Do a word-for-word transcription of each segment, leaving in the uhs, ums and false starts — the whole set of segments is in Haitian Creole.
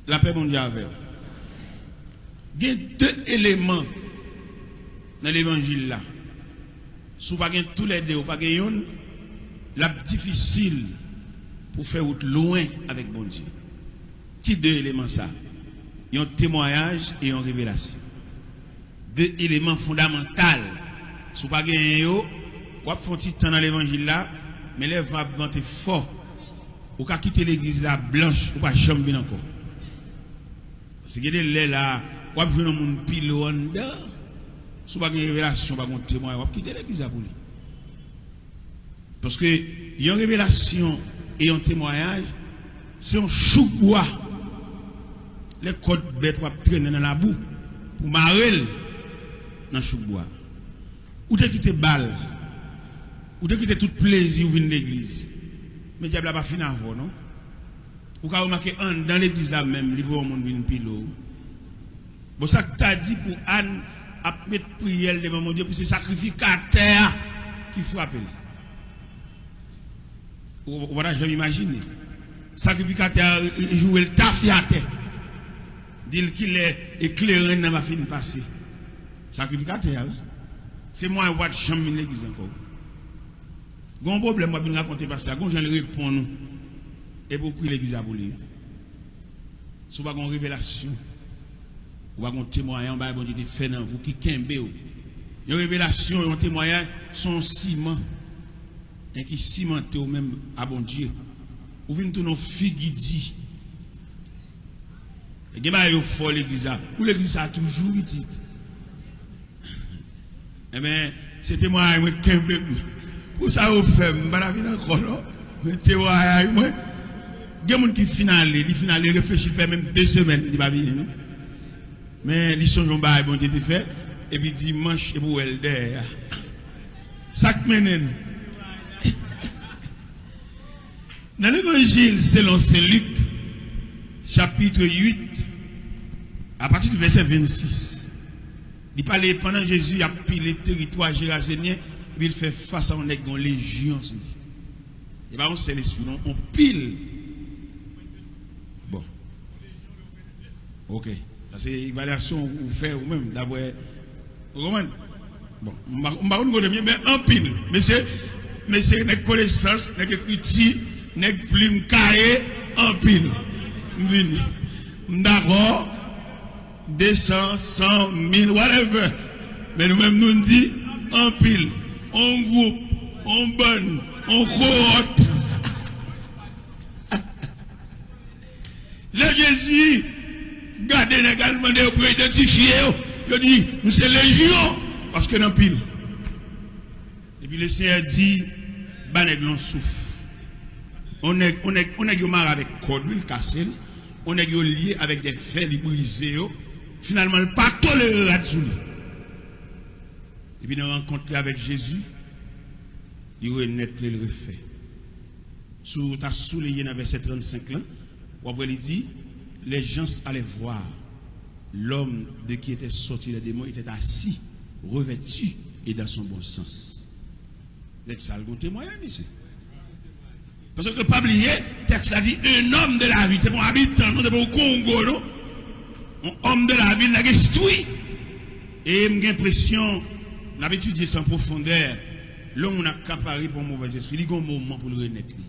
Lapè Bondye avè w. Gen de eleman nan levanjil la. Si w pa gen toulède, ou pa gen youn, l ap difisil pou w fè wout lwen avèk Bondye. Ki de eleman sa? Yon temwayaj e yon revelasyon. De eleman fondamantal. Si w pa genyen yo, w ap fè yon ti tan nan levanjil la, men lè van ap vante fò, ou ka kite legliz la blanch, ou pa janm vin ankò. Paske gen de lè la, w ap jwenn yon moun pile w anndan. Si w pa gen revelasyon, w pa gen yon temwayaj, w ap kite legliz la pou li. Paske yon revelasyon e yon temwayaj, se yon chouk bwa. Lè kòd bèt w ap trennen nan labou pou mare l nan chouk bwa. Ou te kite bal, ou te kite tout plezi w vin legliz. Men dyab la pa fin avè w non. Ou ka remake anndan legliz la menm, li voye yon moun vin pile w. Bon, sa k ta di pou Ann ap met priyè l devan Bondye pou se sakrifikatè a ki frape l. Ou, ou pa ta janm imajine. Sakrifikatè a, e, e, joure l tafyatè. Di l kilè e kleren nan va fin pase. Sakrifikatè a, wi. Se mwen, ou pa t janm vin legliz ankò. Gen yon pwoblèm, w ap vin rakonte pastè a, gen yon jan l reponn ou. Epi w kwi legliz la pou li. Si w pa gen yon revelasyon, ou pa gen yon temwayaj, yon bagay Bondye te fè nan vi w ki kenbe w. Yon revelasyon, yon temwayaj, se yon siman. Men ki simante w menm a Bondye. Ou vin tounen yon figi di. Gen bagay yo fò legliz la. Pou legliz sa toujou pitit. Enben, se temwayaj mwen kenbe m. Pou sa yo fè m, m pa ta vin ankò non. Men temwayaj mwen. Gen moun ki fin ale, li fin ale, reflechi, l fè menm de semèn, li pa vini non. Men li sonje yon bagay Bondye te fè, epi dimanch, epi w wè l dèyè a. Sa k mennen n? Nan Levanjil selon Sen Lik, chapit uit, apati de vèsè vennsis, li pale pandan Jezi ap pile teritwa Jerazenyen, epi l fè fas a yon nèg gen yon lejyon sou li. E pa yon sèl espri, non, yon pil. Bon. Ok. Sa se evalyasyon ou fè ou menm, daprè. Ou konprann? Bon, m pa, m pa konn kote m ye, men anpil. Mesye, mesye, nèg konesans, nèg ekriti, nèg plim, kaye, anpil. M vini. M dakò. De san, san, mil, whatever. Men nou menm, nou di anpil. On gwoup, on bann, on kowòt. Lè Jezi gade nèg la, l mande yo pou yo idantifye yo, yo di, "Nou se lejyon, paske n anpil." Epi Lesenyè di, "Ba nèg lan souf." On nèg, on nèg, on nèg yo mare avèk kòd, wi, l kase l. On nèg yo lye avèk de fè, li brize yo. Finalman, l pa tolere rad sou li. Epi nan rankont li avèk Jezi, li renèt li, l refè. Si w ta souliye nan vèsè trannsenk lan, w ap wè li di, "Les gens allaient voir l'homme de qui étaient sortis les démons était assis, revêtu et dans son bon sens." Nèg sa a gen yon temwayaj, mesye. Paske pa bliye, tèks la di, un homme de la ville. Se pa yon abitan, non, se pa yon Kongo, non. Un homme de la ville, nèg enstwi. E m gen enpresyon, n ap etidye sa an pwofondè, lè yon moun akapare pa yon movèz espri, li gen yon moman pou l renèt li.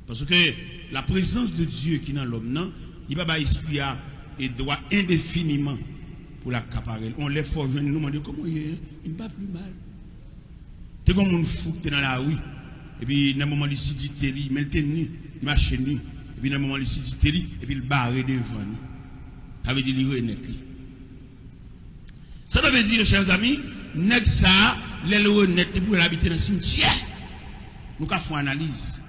Paske la prezans de Dye ki nan lòm nan, li pa bay espri a e dwa endefiniman pou l akapare l. On lè fò jwenn nou mande, "Kòman w ye?" "Il va plus mal." Te gen yon moun fou ki te nan lari, epi nan moman lisidite li, men l te ni, li mache ni, epi nan moman lisidite li, epi l bare devan ni. Sa vle di li renèt li. Sa ta vle di, chè zanmi, nèg sa a, lè l renèt, li pou l abite nan simityè. Nou ka fè yon analiz.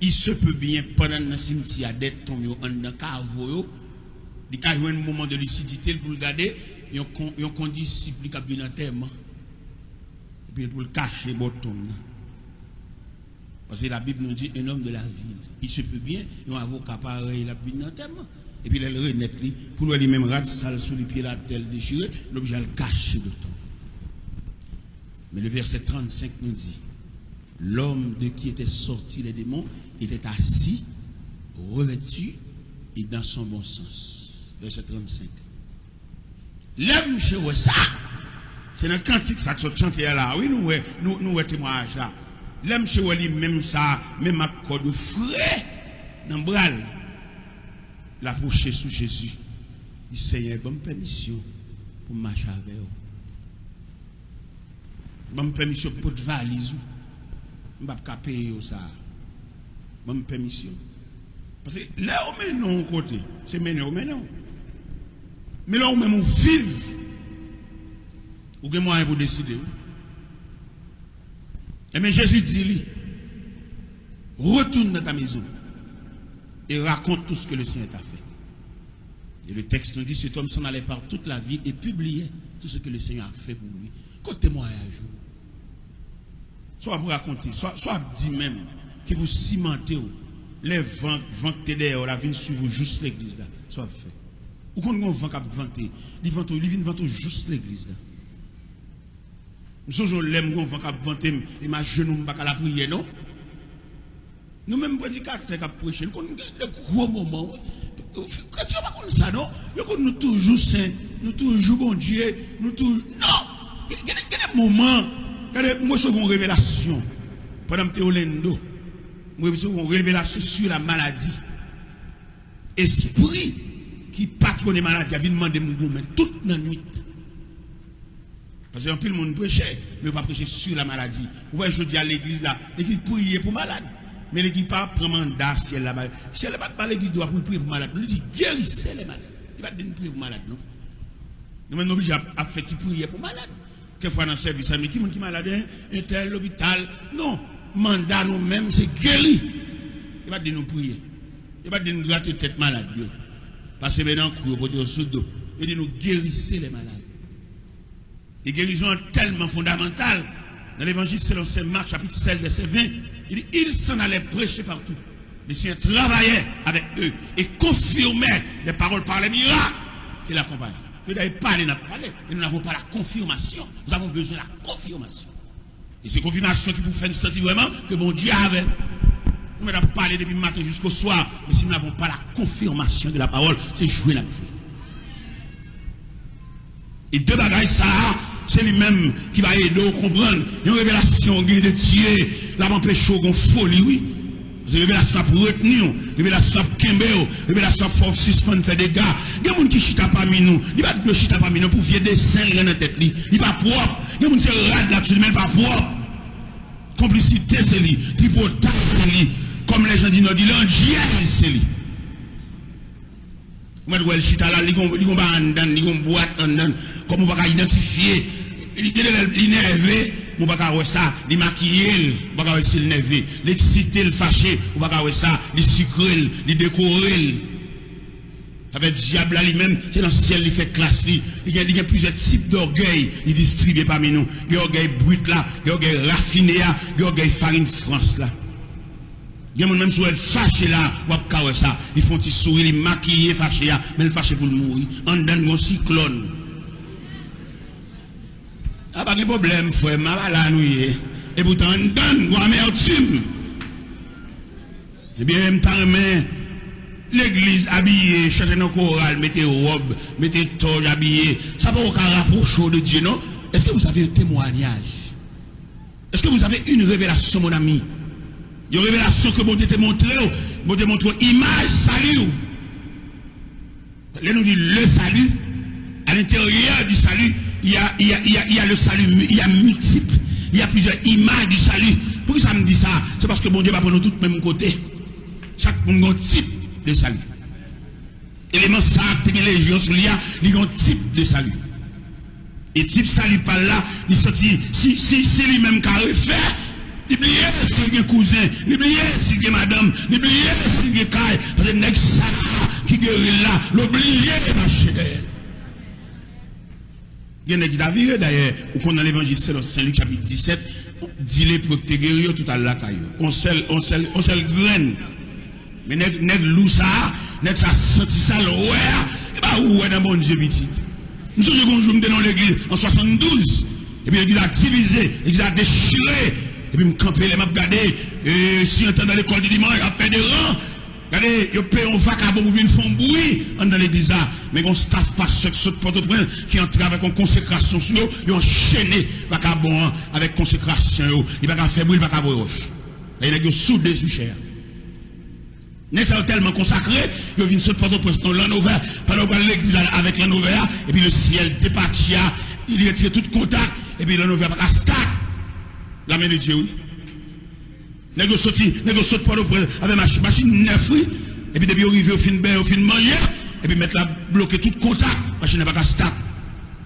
Il se peut bien, pandan l nan simityè a, dèyè tonm yo, anndan kavo yo, li ka jwenn moman de lisidite l pou l gade yon kon-, yon kondisip li k ap vin antèman. Epi pou l kache bò tonm nan. Paske Labib nou di, un homme de la ville. Il se peut bien, yon avoka parèy l ap vin nan antèman. Epi lè l renèt li, pou l wè li menm rad sal sou li, pye l atè, l dechire, l oblije al kache bò tonm. Men le verset trannsenk nou di, l'homme de qui étaient sortis les démons était assis, revêtu Et dans son bon sens. Vèsè trannsenk. Lè misye wè sa, se nan kantik sa k sot chante a la, wi, nou wè, nou, nou wè temwayaj la. Lè misye wè li menm sa, menm ak kòd yo fre nan bra l, l apwoche sou Jezi. Li di, Senyè, ban m pèmisyon pou m mache avè w. Ban m pèmisyon pou m pot valiz ou. M p ap ka peye w sa a. Ban m pèmisyon. Paske lè yo mennen w yon kote, se mennen yo mennen w. Men lè ou menm ou viv, ou gen mwayen pou deside, wi. Ebyen, Jezi di li, Retourne dans ta maison et raconte tout ce que le Seigneur t'a fait. Et le texte nous dit, cet homme s'en allait par toute la ville et publiait tout ce que le Seigneur a fait pour lui. Kote temwayaj ou? Sa w ap rakonte, sa, sa w ap di menm, ki pou simante w, lè van, van k te dèyè w la vin swiv ou jous legliz la, sa w ap fè? Ou konn gen yon van k ap vante, li vante w, li vin vante w jous legliz la. M sonje yon lè m gen yon van k ap vante m, e m ajenou, m pa ka lapriyè non. Nou menm predikatè k ap preche, nou konn gen de gwo moman, wi. Kretyen yo pa konn sa non. Yo konn nou toujou sen, nou toujou Bondye, nou toujou, non! Gen, gen, gen de moman, gade, m resevwa yon revelasyon pandan m te Orlando. M resevwa yon revelasyon sur la maladie. Espri ki patwone maladi a vin mande m goumen tout nan nwit. Paske anpil moun preche, men yo pa preche sur la maladie. Ou wè jodi a legliz la, legliz priye pou malad. Men legliz pa pran manda syèl la ba. Syèl la pa t ba legliz dwa pou l priye pou malad. Li di, guérissez les malades. Li pa t di n priye pou malad non. Nou menm nou oblije ap, ap fè ti priyè pou malad. Kèk fwa nan sèvis la, men ki moun ki malad, en, entèl, lopital. Non, manda nou menm se geri. Yo pa t di nou priye. Yo pa t di n grate tèt malad yo. Pase men nan kou yo, pote yo sou do. Yo di nou, guérissez les malades. E gerizon an tèlman fondamantal. Nan Levanjil selon Sen Mak, chapit sèz, vèsè ven, li di, ils s'en allaient prêcher partout. Le Seigneur travaillait avec eux et confirmait les paroles par les miracles qui l'accompagnaient. Yo dayè pale n ap pale, men nou n'avons pas la confirmation. Nous avons besoin de la confirmation. E se konfimasyon ki pou fè n santi vrèman ke Bondye avè n. Nou mèt ap pale depi maten jiskoswa, men si nou n'avons pas la confirmation de la parole, se jwe n ap jwe. E de bagay sa a, se li menm ki va ede w konprann yon revelasyon gen de Dye, l ap anpeche w gen foli, wi. Paske revelasyon ap retni w, revelasyon ap kenbe w, revelasyon ap fè w sispann fè dega. Gen moun ki chita pami nou, li pa t dwe chita pami nou pou vye desen l gen nan tèt li. Li pa pwòp. Gen moun se rad l ap swiv, men l pa pwòp. Konplisite se li, tripotaj se li, kòm lèjan di nò di, landjyèz se li. Ou mèt wè l chita la, li gon, li gon bagay anndan, li gon bwat anndan, kòm ou pa ka idantifye. Li gen de lè li nève, men ou pa ka wè sa, li makiye l, ou pa ka wè si l nève. Li eksite, l fache, ou pa ka wè sa, li sikre l, li dekore l. Sa fè dyab la li menm, se nan syèl li fè klas li. Li gen, li gen plizyè tip dògèy li distribye pami nou. Gen ògèy brit la, gen ògèy rafine a, gen ògèy farin frans la. Gen moun menm si w wè l fache la, w ap ka wè sa. Li fè yon ti souri, li makiye fache a, men l fache pou l mouri. Anndan l gen yon siklòn. A pa gen pwoblèm, frè m, a pa la nou ye. Epoutan, anndan l gen yon amètim. Ebyen, m ta renmen legliz abiye, chante nan koral, mete wòb, mete tòj, abiye. Sa poko ka rapwoche w de Dye, non. Est-ce que vous avez un témoignage? Est-ce que vous avez une révélation, mon ami? Yon revelasyon ke Bondye te montre w, Bondye montre w imaj sali w. Lè nou di le salut, à l'intérieur du salut, il y a, il y a, il y a, il y a le salut, il y a multiple, il y a plusieurs images du salut. Poukisa m di sa? Se paske Bondye pa pran nou tout menm kote. Chak moun gen yon tip de sali. Eleman sa a te gen lejyon sou li a, li gen yon tip de sali. E tip sali pa l la, li santi si, si, si li menm ka refè, li bliye si l gen kouzen, li bliye si l gen madanm, li bliye si l gen kay, paske nèg sa a ki geri l la, l oblije mache dèyè l. Gen nèg ki ta vire, dayè, ou konn nan Levanjil selon Sen Lik, chapit disèt, di lepre ki te geri yo, tout al lakay yo. On sèl, on sèl, on sèl grenn. Men nèg, nèg lou sa a, nèg sa santi sa l wè a, e pa ou wè nan Bondye, pitit. M sonje gon jou m te nan yon legliz an swasanndouz, epi legliz la divize, legliz la dechire, epi m kanpe lè m ap gade, e, siyantan nan lekòl di dimanch ap fè de ran, Gade, yo peye yon vakabon pou vin fè yon bri anndan legliz la. Men gen yon staf pastè k sot Pòtoprens ki antre avèk yon konsekrasyon sou yo, yo anchene vakabon an avèk konsekrasyon yo. Li pa ka fè bri, li pa ka voye wòch. Gade, nèg yo soude sou chè a. Nèg sa yo tèlman konsakre, yo vin sot Pòtoprens nan Land Rover, pandan yo pral legliz la avèk Land Rover a, epi le ciel depatya, li retire tout kontak, epi Land Rover a pa ka start. La main de Dieu, wi. Nèg yo soti, nèg yo sot Pòtoprens avèk machin, machin nèf, wi. Epi depi yo rive, yo fin benyen, yo fin manje, epi mèt la bloke tout kontak, machin nan pa ka start.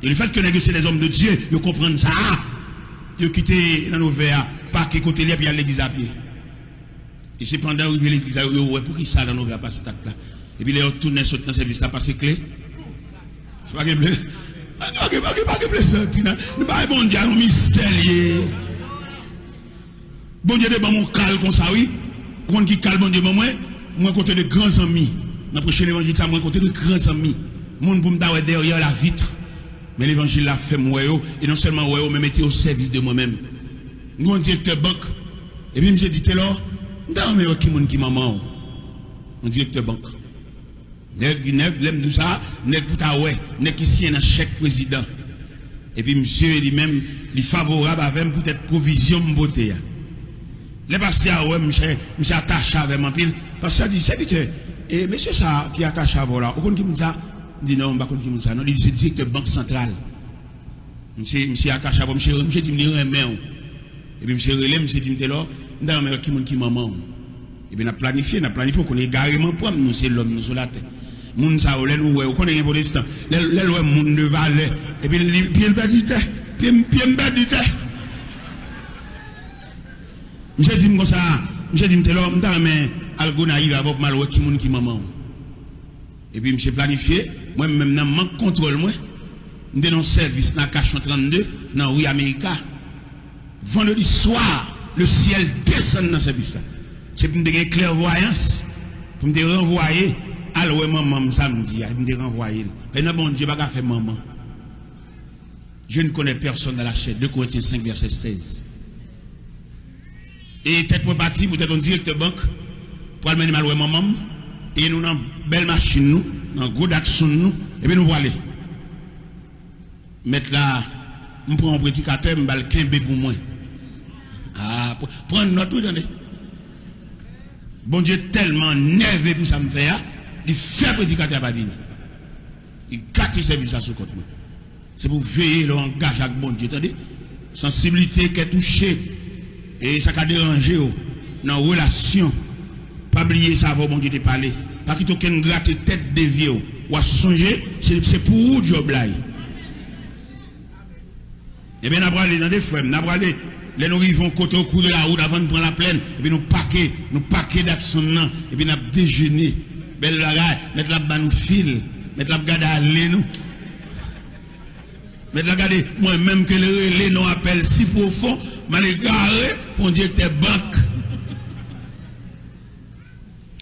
E le fait que nèg yo se des hommes de Dieu, yo konprann sa a, yo kite Land Rover a pake kote li, epi y al legliz a pye. E se pandan yo rive legliz la, yo, yo wè poukisa Land Rover a pa start la. Epi lè yo tounen sot nan sèvis la, pase kle. Pa gen ble. Pa gen, pa gen, pa gen, pa gen plezantri nan. Nou bay Bondye a yon mistè li ye. Bondye te ban m yon kal konsa, wi. Ou konn ki kal Bondye ban mwen? Mwen renkontre de gran zanmi. Nan preche levanjil sa, mwen renkontre de gran zanmi. Moun pou m ta wè derrière la vitre. Men levanjil la fè m wè yo, e non sèlman wè yo, men mete yo o sèvis de mwen menm. M gen yon direktè bank, epi misye di, Telor, m ta renmen wè ki moun ki manman w. Yon direktè bank. Nèg, nèg, lè m di w sa, nèg pou ta wè, nèg ki siyen nan chèk prezidan. Epi misye li menm, li favorab avè m poutèt pwovizyon m pote a. Lè pastè a wè m, misye, misye atache avè m anpil. Pastè a di, Sèvitè, e mesye sa a ki atache avè w la, ou konn ki moun sa? M di, Non, m pa konn ki moun sa non. Li di, Se direktè Bank Santral. Misye, misye atache avè w, misye, misye di m li renmen w. Epi misye rele m, misye di m, Telor, m ta renmen wè ki moun ki manman w. Epi n ap planifye, n ap planifye, ou konnen egareman pran m, nou se lòm, nou sou latè. Moun sa yo, lè nou wè, ou konnen gen pwotestan, lè, lè l wè moun de valè, epi li, pye l pèdi tè, pye m, pye m pèdi tè. Misye di m konsa, misye di m, Telor, m ta renmen al Gonayiv avè w pou m al wè ki moun ki manman w. Epi misye planifye, mwen menm nan mank kontwòl mwen, m te nan yon sèvis nan Akasyon trannde, nan ri Amerika. Vandredi swa, le syèl desann nan sèvis la. Se pou m te gen klèvwayans, pou m te ranvwaye, al wè manman m samdi a, epi m te ranvwaye l. Paske nan Bondye pa ka fè manman. Dieu ne connaît personne dans la chair, deux Corinthiens cinq, verset seize. E tèt mwen pati poutèt yon direktè bank pral mennen m al wè manman m, e nou nan bèl machin nou, nan gwo Datsun nou, epi nou prale. Mèt la, m pran yon predikatè, m ba l kenbe pou mwen. A, pr-, pran nòt, wi, tande. Bondye tèlman nève pou sa m fè a, li fè predikatè a pa vini. Li gate sèvis la sou kont mwen. Se pou w veye lè w angaje ak Bondye, tande. Sansiblite, kè touche, e sa ka deranje w nan relasyon. Pa bliye sa avè w Bondye te pale. Pa kite okenn grate tèt devye w. W a sonje, se, se pou ou djòb la ye. Ebyen, n a prale, tande, frè m, n a prale. Lè nou rive yon kote, o kou de la wout, avan n pran laplèn, epi nou pake, nou pake Datsun nan, epi n ap dejene. Bèl bagay, mèt la ap ba nou fil, mèt la ap gade ale nou. Mèt la gade, mwen menm ke l rele non apèl si pwofon, m al egare pou yon direktè bank.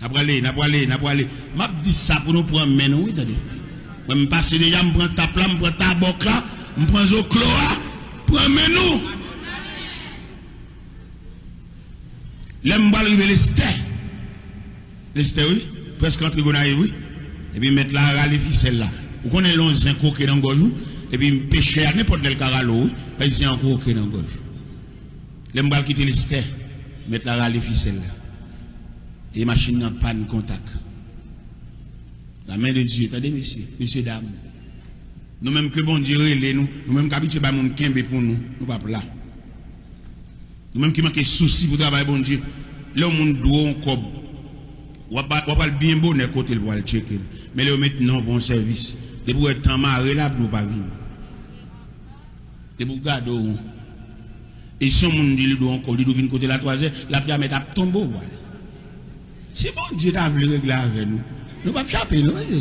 N a prale, n a prale, n a prale. M ap di sa pou nou pran men nou, wi, tande. Mwen, m pase deja, m pran tap la, m pran tabòk la, m pran zoklo a, pran men nou. Lè m pral rive Lestè, Lestè, wi, prèske antre Gonayiv, wi. Epi mèt la rale fisèl la. Ou konnen lè yon zen kwoke nan gòj ou, epi pechè a, nenpòt lè l ka rale w, wi. Paske zen an kwoke nan gòj ou. Lè m pral kite Lestè, mèt la rale fisèl la. E machin nan pàn kontak. La men de Dye, tande mesye, mesye dam. Nou menm ke Bondye rele nou, nou menm k abitye bay moun kenbe pou nou, nou p ap la. Nou menm ki manke sousi pou travay Bondye, lè yon moun dwe w yon kòb, w ap, w ap al byen bonè kote l pou al tcheke l. Men lè yo met non pou yon sèvis, depi w wè tan mare l ap di w pa vini. Depi w gade w won. E si yon moun di li dwe yon kòb, li dwe vin kote l a twazè, l ap di a mèt ap tonbe w pral. Si Bondye ta vle regle avè nou, nou p ap chape non, mesye.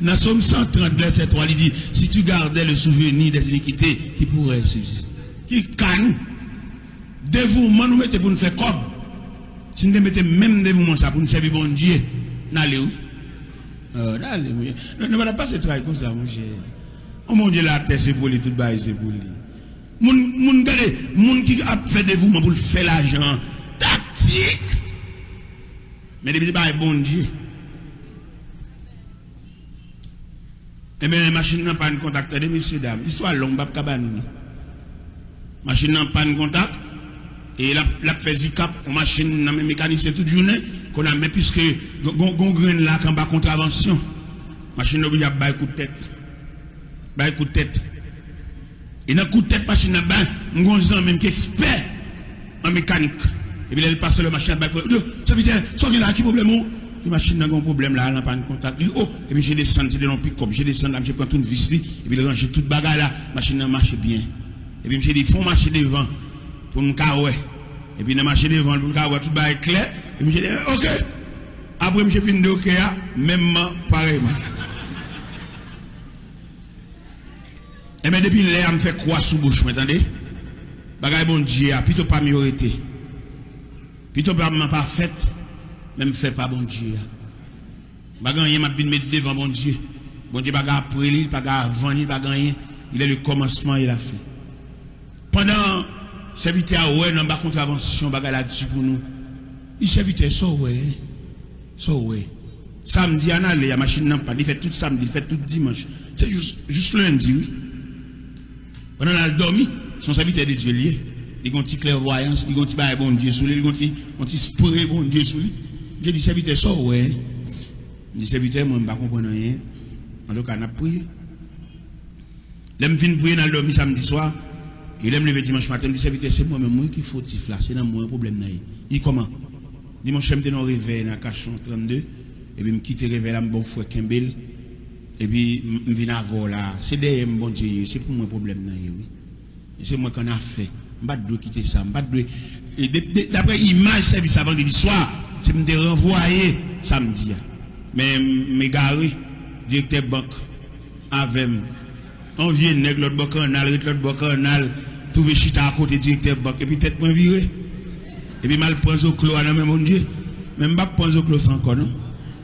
Nan Sòm san trant, vèsè twa, li di, Si tu gardais le souvenir des iniquités, qui pourrait subsister? Ki ka nou? Devouman nou mete pou n fè kòb. Si n te mete menm devouman sa pou n sèvi Bondye, n ale wi. Oh, n ale wi. Nou, nou pa t ap pase tray konsa, monchè. Yon Bondye latè se pou li, tout bagay se pou li. Moun, moun gade, moun ki ap fè devouman pou l fè lajan an, taktik. Men depi se bagay Bondye. Ebyen, machin nan pann kontak, tande, mesye dam. Istwa long, m p ap ka ba nou li. Machin nan pann kontak, e l ap, l ap fè zikap, yon machin nan men mekanisyen tout jounen, kounye a, men piske gon, gon, gon grenn la k anba kontravansyon, machin nan oblije ap bay kout tèt. Bay kout tèt. E nan kout tèt machin nan bay, m gon zanmi m ki ekspè an mekanik. Epi lè l pase lè machin nan bay kout tèt, yo, sèvitè, sa w gen la, ki pwoblèm ou? Li, machin nan gen yon pwoblèm la, nan pann kontak li. O, epi misye desann, se de yon pikòp, misye desann la, misye pran tout vis li, epi l ranje tout bagay la, machin nan mache byen. Epi misye di, fè yon mache devan pou m ka wè. Epi nan mache devan pou l ka wè tout bagay klè, epi misye di, oke. Apre misye fin di oke a, menm man, parèyman. Ebyen, depi lè a, m fè kwa sou bouch mwen, tande. Bagay Bondye a, pito pa m yo rete. Pito pa m pa fèt, men m fè pa Bondye a. M pa gen anyen m ap vin met devan Bondye. Bondye pa gen apre li, li pa gen avan li, li pa gen anyen. Il est le commencement et la fin. Pandan sèvitè a wè nan ba kontravansyon bagay la di pou nou, li, sèvitè, sa w wè? Sa w wè? Samdi a n ale a, machin nan pann, li fè tout samdi, li fè tout dimanch. Se jis, jis lendi, wi. Pandan n al dòmi, se yon sèvitè de Dye li ye. Li gon ti klèvwayans, li gon ti bagay Bondye sou li, li gon ti, yon ti spre Bondye sou li. M te di, sèvitè, sa w wè? M di, sèvitè, mwen, m pa konprann anyen. Antouka, n ap priye. Lè m fin priye, n al dòmi samdi swa, e lè m leve dimanch maten, m di, sèvitè, se mwen menm, wi, ki fotif la, se nan mwen pwoblèm nan ye. Li, kòman? Dimanch, m te nan yon revèy nan Akasyon trannde, epi m kite revèy la, m ba yon frè kenbe l, epi m, m vin avè w la. Se dèyè m Bondye ye, se pou mwen pwoblèm nan ye, wi. E se mwen k annafè. M pa t dwe kite sa, m pa t dwe, e de, de, daprè imaj sèvis la vandredi swa, se m te ranvwaye samdi a. Men m egare, direktè bank avè m. Yon vye nèg lòt bò kannal, ret lòt bò kannal, twouve chita akote direktè bank, epi tèt mwen vire. Epi m al pran zoklo a nan men Bondye. Men m p ap pran zoklo sa ankò, non.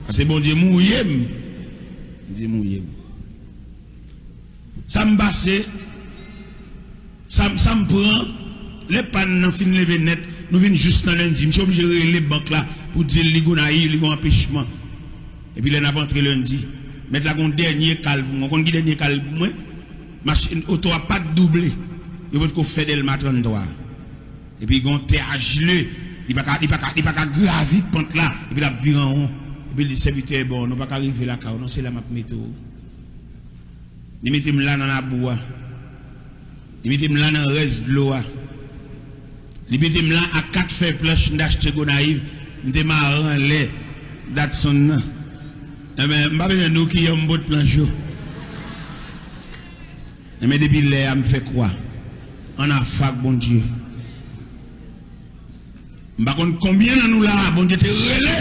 Paske Bondye mouye m. Bondye mouye m. Sa m pase, sa m, sa m pran, lè pann nan fin leve nèt, nou vin jis nan lendi. Misye oblije rele bank la pou di l li Gonayiv, li gon anpechman. Epi lè n ap antre lendi, mèt la gon dènye kal pou mwen. Ou konn ki dènye kal pou mwen? Machin, oto a pa t double. Yo potko fè Dèlma trannde twa. Epi gon tè a jle, li pa ka, li pa ka, li pa ka gravi pant la, epi l ap vire an won. Epi l di, sèvitè, bon, nou pa ka rive lakay ou non, se la m ap mete w. Li mete m la nan labou a. Li mete m la nan rès dlo a. Li mete m la ak kat fèy planch m te achte Gonayiv, m te mare anlè Datsun nan. Enben, m pa bezwen di w ki jan m pot planch yo. Enben, depi lè a, m fè kwa. Annafè ak Bondye. M pa konn konbyen nan nou la a Bondye te rele.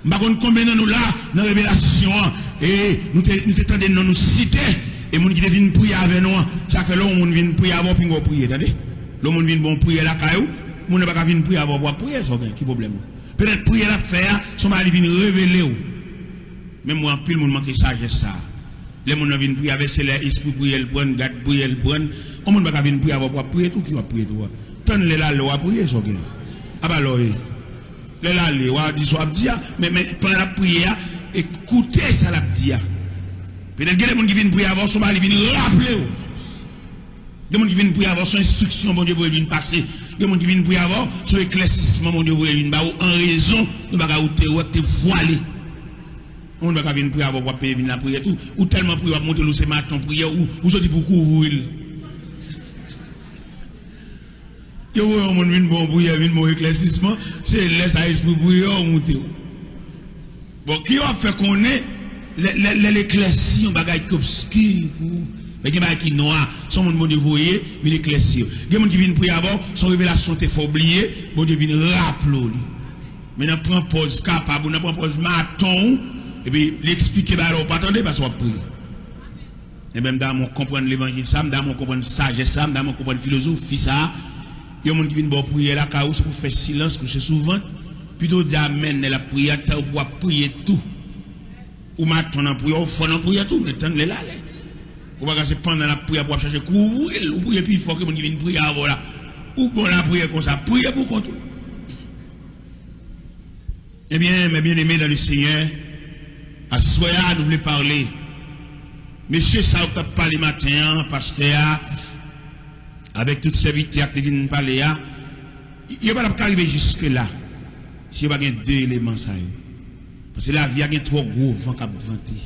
M pa konn konbyen nan nou la a nan revelasyon an. E nou te, nou te tande non nou site. E moun ki te vin priye avè nou an. Sa fè lè yon moun vin priye avè w, pinga w priye, tande. Lè yon moun vin ba w priyè lakay ou, moun nan pa ka vin priye avè w pou w ap priye, sa w gen, ki pwoblèm ou? Petèt priyè l ap fè a, se yon bagay li vin revele w. Men m wè anpil moun manke sajès sa a. Lè moun nan vin priye avè, se lè espri priyè l pran, gad priyè l pran. Yon moun pa ka vin priye avè w pou w ap priye tou, ki w ap priye tou a. Tann lè l ale w a priye, sa w gen. Apa lè w ye? Lè l ale, w a di sa w ap di a, men, men pandan l ap priye a, e koute sa l ap di a. Petèt gen de moun ki vin priye avè w, se yon bagay li vin raple w. Gen moun ki vin priye avè w, se yon enstriksyon Bondye voye l vin pase. Gen moun ki vin priye avè w, se yon eklèsisman Bondye voye l vin ba ou an rezon, nou bagay ou te wè, ou te vwale. Yon moun pa ka vin priye avè w pou w ap peye vin lapriyè tou. Ou tèlman priye, w ap montre l ou se maton priyè, ou, ou soti pou w kouvri l. Yo voye yon moun vin ba w priyè, vin ba w eklèsisman, se lè sa espri priyè w moute w. Bon, ki w ap fè konnen lè, lè, lè l eklèsi yon bagay ki obski pou ou? Men gen bagay ki nwa, se yon moun Bondye voye vin eklèsi yo. Gen moun ki vin priye avè w, se yon revelasyon te fè w bliye, Bondye vin raple w li. Men nan pran pòz kapab ou nan pran pòz maton ou, epi li eksplike bagay la ou pa tande paske w ap priye. Enben, m ta renmen w konprann levanjil sa, m ta renmen w konprann sajès sa, m ta renmen w konprann filozofi sa. Yon moun ki vin ba w priyè lakay ou, se pou fè silans, kouche sou vant. Pito w di amèn lè l ap priye a, tann pou w ap priye tou. Ou maton nan priyè, ou fò nan priyè tou, men tann lè l ale. Ou pa ka se pandan l ap priye pou w ap chache kouvri l, ou priye pi fò ke moun ki vin priye avè w la. Ou bon lapriyè konsa, priye pou kont ou. Ebyen, mes bien-aimés dans le Seigneur, aswè a nou vle pale. Mesye sa yo k t ap pale maten an, pastè a, avèk tout sèvitè a ki te vin pale a, yo pa t ap ka rive jiske la si yo pa gen de eleman sa yo. Paske lavi a gen twò gwo van k ap vante.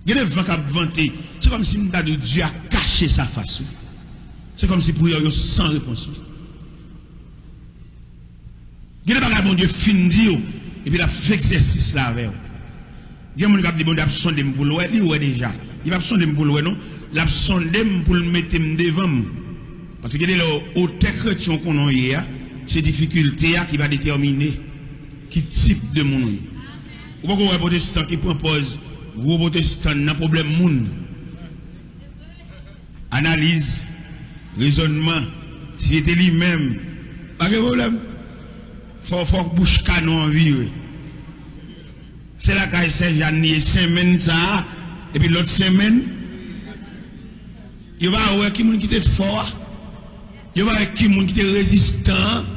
Gen de van k ap vante, se kòmsi m ta di w Dye a kache sa fas ou. Se kòmsi priyè w yo san repons wi. Gen de bagay Bondye fin di w, epi l ap fè egzèsis la avè w. Gen moun k ap di Bondye ap sonde m pou l wè, li wè deja. Li p ap sonde m pou l wè non, l ap sonde m pou l mete m devan m. Paske gen de lè otè kretyen w konnen w ye a, se difikilte a ki va detèmine ki tip de moun ou ye. Ou poko wè pwotestan ki pran pòz gwo pwotestan nan pwoblèm moun. Analiz, rezònman, si se te li menm, pa gen pwoblèm. Fò, fò bouch kanon an vire. Se lakay Sè Jàn li ye, senmenn sa a, epi lòt senmenn, yo pa wè ki moun ki te fò a. Yo pa wè ki moun ki te rezistan an.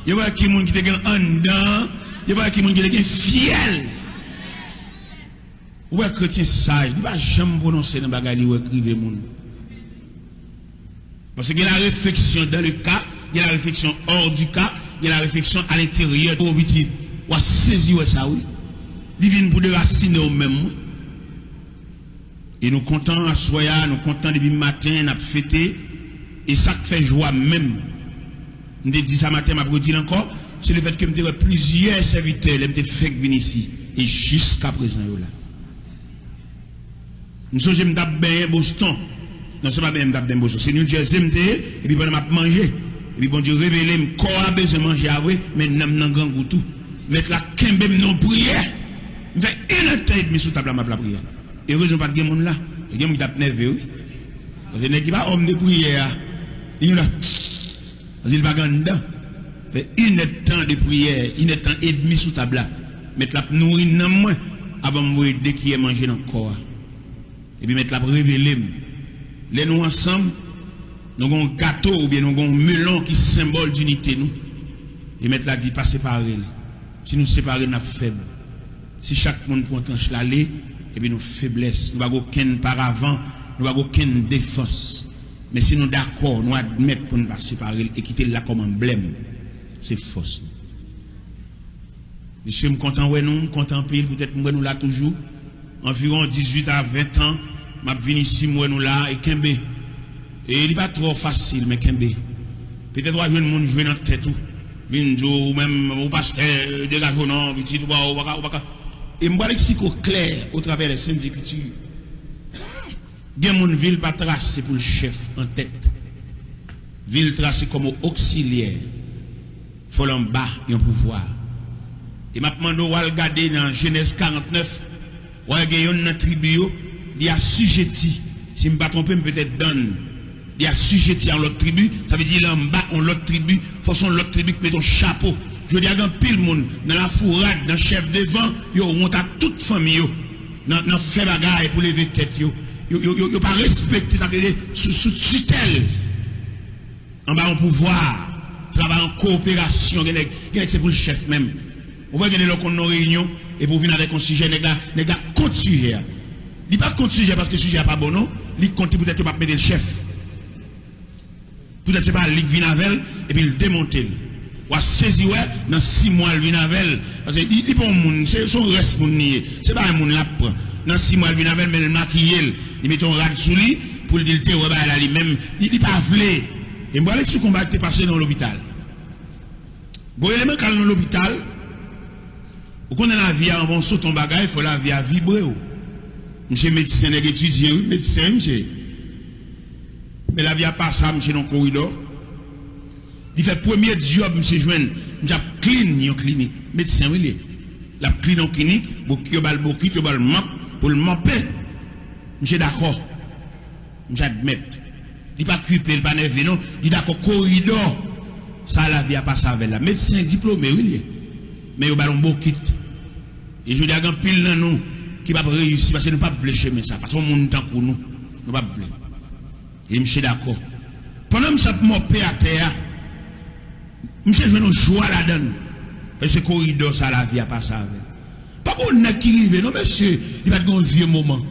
Yo pa wè ki moun ki te gen anndan an. Yo pa wè ki moun ki te gen fyèl. Ou wè kretyen saj, li pa janm pwononse nan bagay li wè k rive moun. Paske gen la réflexion dans le cas, gen la réflexion hors du cas, gen la réflexion à l'intérieur. O pitit, w a sezi wè sa wi. Li vin pou derasine w menm wi. E nou kontan aswè a, nou kontan depi maten n ap fete. E sa k fè jwa m menm, m te di sa maten, m ap redi l ankò, se lefètke m te wè plizyè sèvitè lè m te fèk vin isi, e jiskaprezan yo la. M sonje m t ap benyen Boston. Non, se pa benyen m t ap benyen Boston. Se New Jersey m te ye, epi pandan m ap manje, epi Bondye revele m, kò a bezwen manje a vre, men nanm nan grangou tou. Mèt la kenbe m nan priyè. M fè inèdtan edmi sou tab la, m ap lapriyè. Erezman pa t gen moun la. Te gen moun ki t ap nève wi. Paske nèg ki pa òm de priyè a, li la. Paske li pa gen anndan. Fè inèdtan de priyè, inèdtan edmi sou tab la. Mèt la ap nouri nanm mwen avan m voye de kiyè manje nan kò a. Epi mèt la ap revele m. Lè nou ansanm, nou gen yon gato oubyen nou gen yon melon ki senbòl dinite nou. E mèt la di pa separe l. Si nou separe n ap fèb. Si chak moun pran tranch l ale, epi nou feblès, nou pa gen okenn paravan, nou pa gen okenn defans. Men si nou dakò, nou admèt pou n pa separe l e kite l la kòm anblèm, se fòs nou. Mesye, m kontan wè nou, m kontan anpil poutèt m wè nou la toujou. Anviwon dizuit a ven tan, m ap vin isi, m wè nou la, e kenbe. E li pa twò fasil, men kenbe. Petèt w a jwenn moun jwe nan tèt ou, vin di w, ou menm, ou pastè, degaje w non, pitit, ou pa, ou pa ka, ou pa ka. E m pral eksplike w klè otravè lè sent zekriti. Gen moun vi l pa trase pou l chèf an tèt. Vi l trase kòm oksilyè. Fò l anba yon pouvwa. E m ap mande w al gade nan Jenèz karantnèf, w a wè gen yonn nan tribi yo, li asijeti, si m pa twonpe m, petèt Dan, li asijeti a yon lòt tribi, sa vle di l anba yon lòt tribi, fò se yon lòt tribi k mete yon chapo. Jodi a gen anpil moun nan lafourad, nan chèf de van, yo wont ak tout fanmi yo, nan, nan fè bagay pou leve tèt yo. Yo, yo, yo, yo pa respekte sa k rele sou, sou titèl. Anba yon pouvwa, travay an kowoperasyon, gen nèg, gen nèg se pou l chèf menm. Ou wè gen de lè w konn nan yon reyinyon, epi w vin avèk yon sijè, nèg la, nèg la kont sijè a. Li pa kont sijè paske sijè a pa bon non, li kont li poutèt yo p ap mete l chèf. Poutèt se pa li k vin avè l, epi l demonte l. W a sezi wè, nan sis mwa l vin avè l, paske li, li pa yon moun, se, se yon rès moun li ye. Se pa yon moun l ap pran. Nan sis mwa l vin avè l, men l makiye l, li mete yon rad sou li, pou l di l te wè bagay la li menm, li, li pa vle. E m pral eksplike yon bagay ki te pase nan yon lopital. Gon eleman k al nan lopital, ou konnen lavi a, anvan w sot yon bagay, fò lavi a vibre w. Misye medsen, nèg etidye wi, medsen wi misye. Men lavi a pa sa, misye nan koridò. Li fè premye djòb misye jwenn, misye ap clean yon klinik. Medsen wi li ye. L ap clean yon klinik, bokit, yo ba l bokit, yo ba l mòp pou l mòpe. Misye dakò. Misye admèt. Li pa kipe, li pa nève non. Li dakò koridò sa lavi a pase avè l la. Medsen diplome wi li ye. Men yo ba l yon bokit. E jodi a gen anpil nan nou ki p ap reyisi paske nou p ap vle chemen sa. Paske yon moun tankou nou, nou p ap vle. E misye dakò. Pandan misye ap mòpe atè a, misye jwenn yon jwa ladan l. E se koridò sa lavi a pase avè l. Pa gen yon nèg ki rive, non, mesye, li pa t gen yon vye moman.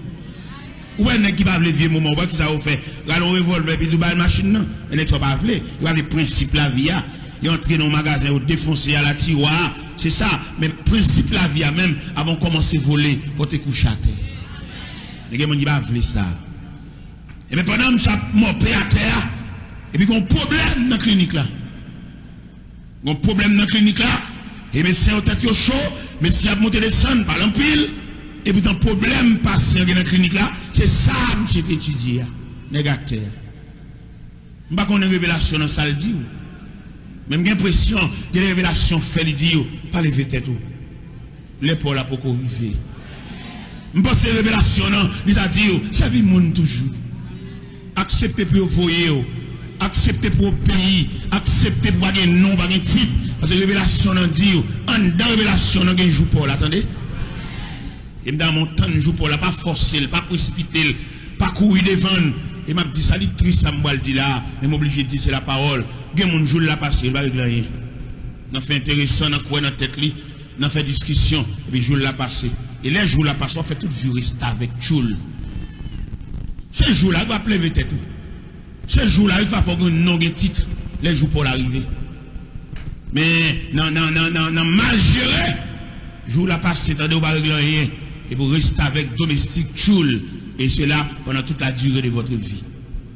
Ou wè nèg ki pa vle vye moman, ou wè kisa yo fè? Rale yon revòlvè epi tou ba l machin nan. E nèg sa yo pa vle. Yo pa vle prensip lavi a. Yo antre nan yon magazen, yo defonse a la tiwa. Se sa. Men prensip lavi a menm, avan w kòmanse vole, fò w te kouche atè. Men gen moun ki pa vle sa. Ebyen, pandan m ap mòpe atè a, epi gen yon pwoblèm nan klinik la. Gon pwoblèm nan klinik la, e medsen yo tèt yo cho, medsen ap monte desann, pale anpil, e poutan pwoblèm pasyan gen nan klinik la, se sa misye te etidye a, nèg atè a. M pa konnen revelasyon nan sa l di w, men m gen enpresyon gen de revelasyon fè li di w, pa leve tèt ou. Lè pa w la poko rive. M panse revelasyon nan, li ta di yo, sèvi moun toujou. Aksepte pou yo voye w. Aksepte pou w obeyi. Aksepte pou w pa gen non, w pa gen tit. Paske revelasyon nan di yo, anndan revelasyon nan gen jou pa w la, tande. E m ta renmen w tann jou pa w la, pa fòse l, pa presipite l, pa kouri devan l. E m ap di sa, li tris sa m pral di la, men m oblije di, se lapawòl. Gen moun jou l la pase, yo pa regle anyen. Nan fè enteresan, nan kwè nan tèt li, nan fè diskisyon, epi jou l la pase. E lè jou l la pase, w ap fè tout vi w restavèk tchoul. Se jou la wi w ap leve tèt ou. Se jou la wi k va fè w gen non, gen tit, lè jou pa w la rive. Men nan, nan, nan, nan, nan mal jere, jou w la pase, tande, w pa regle anyen. Epi w restavèk domestik tchoul, e sela pandan tout la dire de votre vie.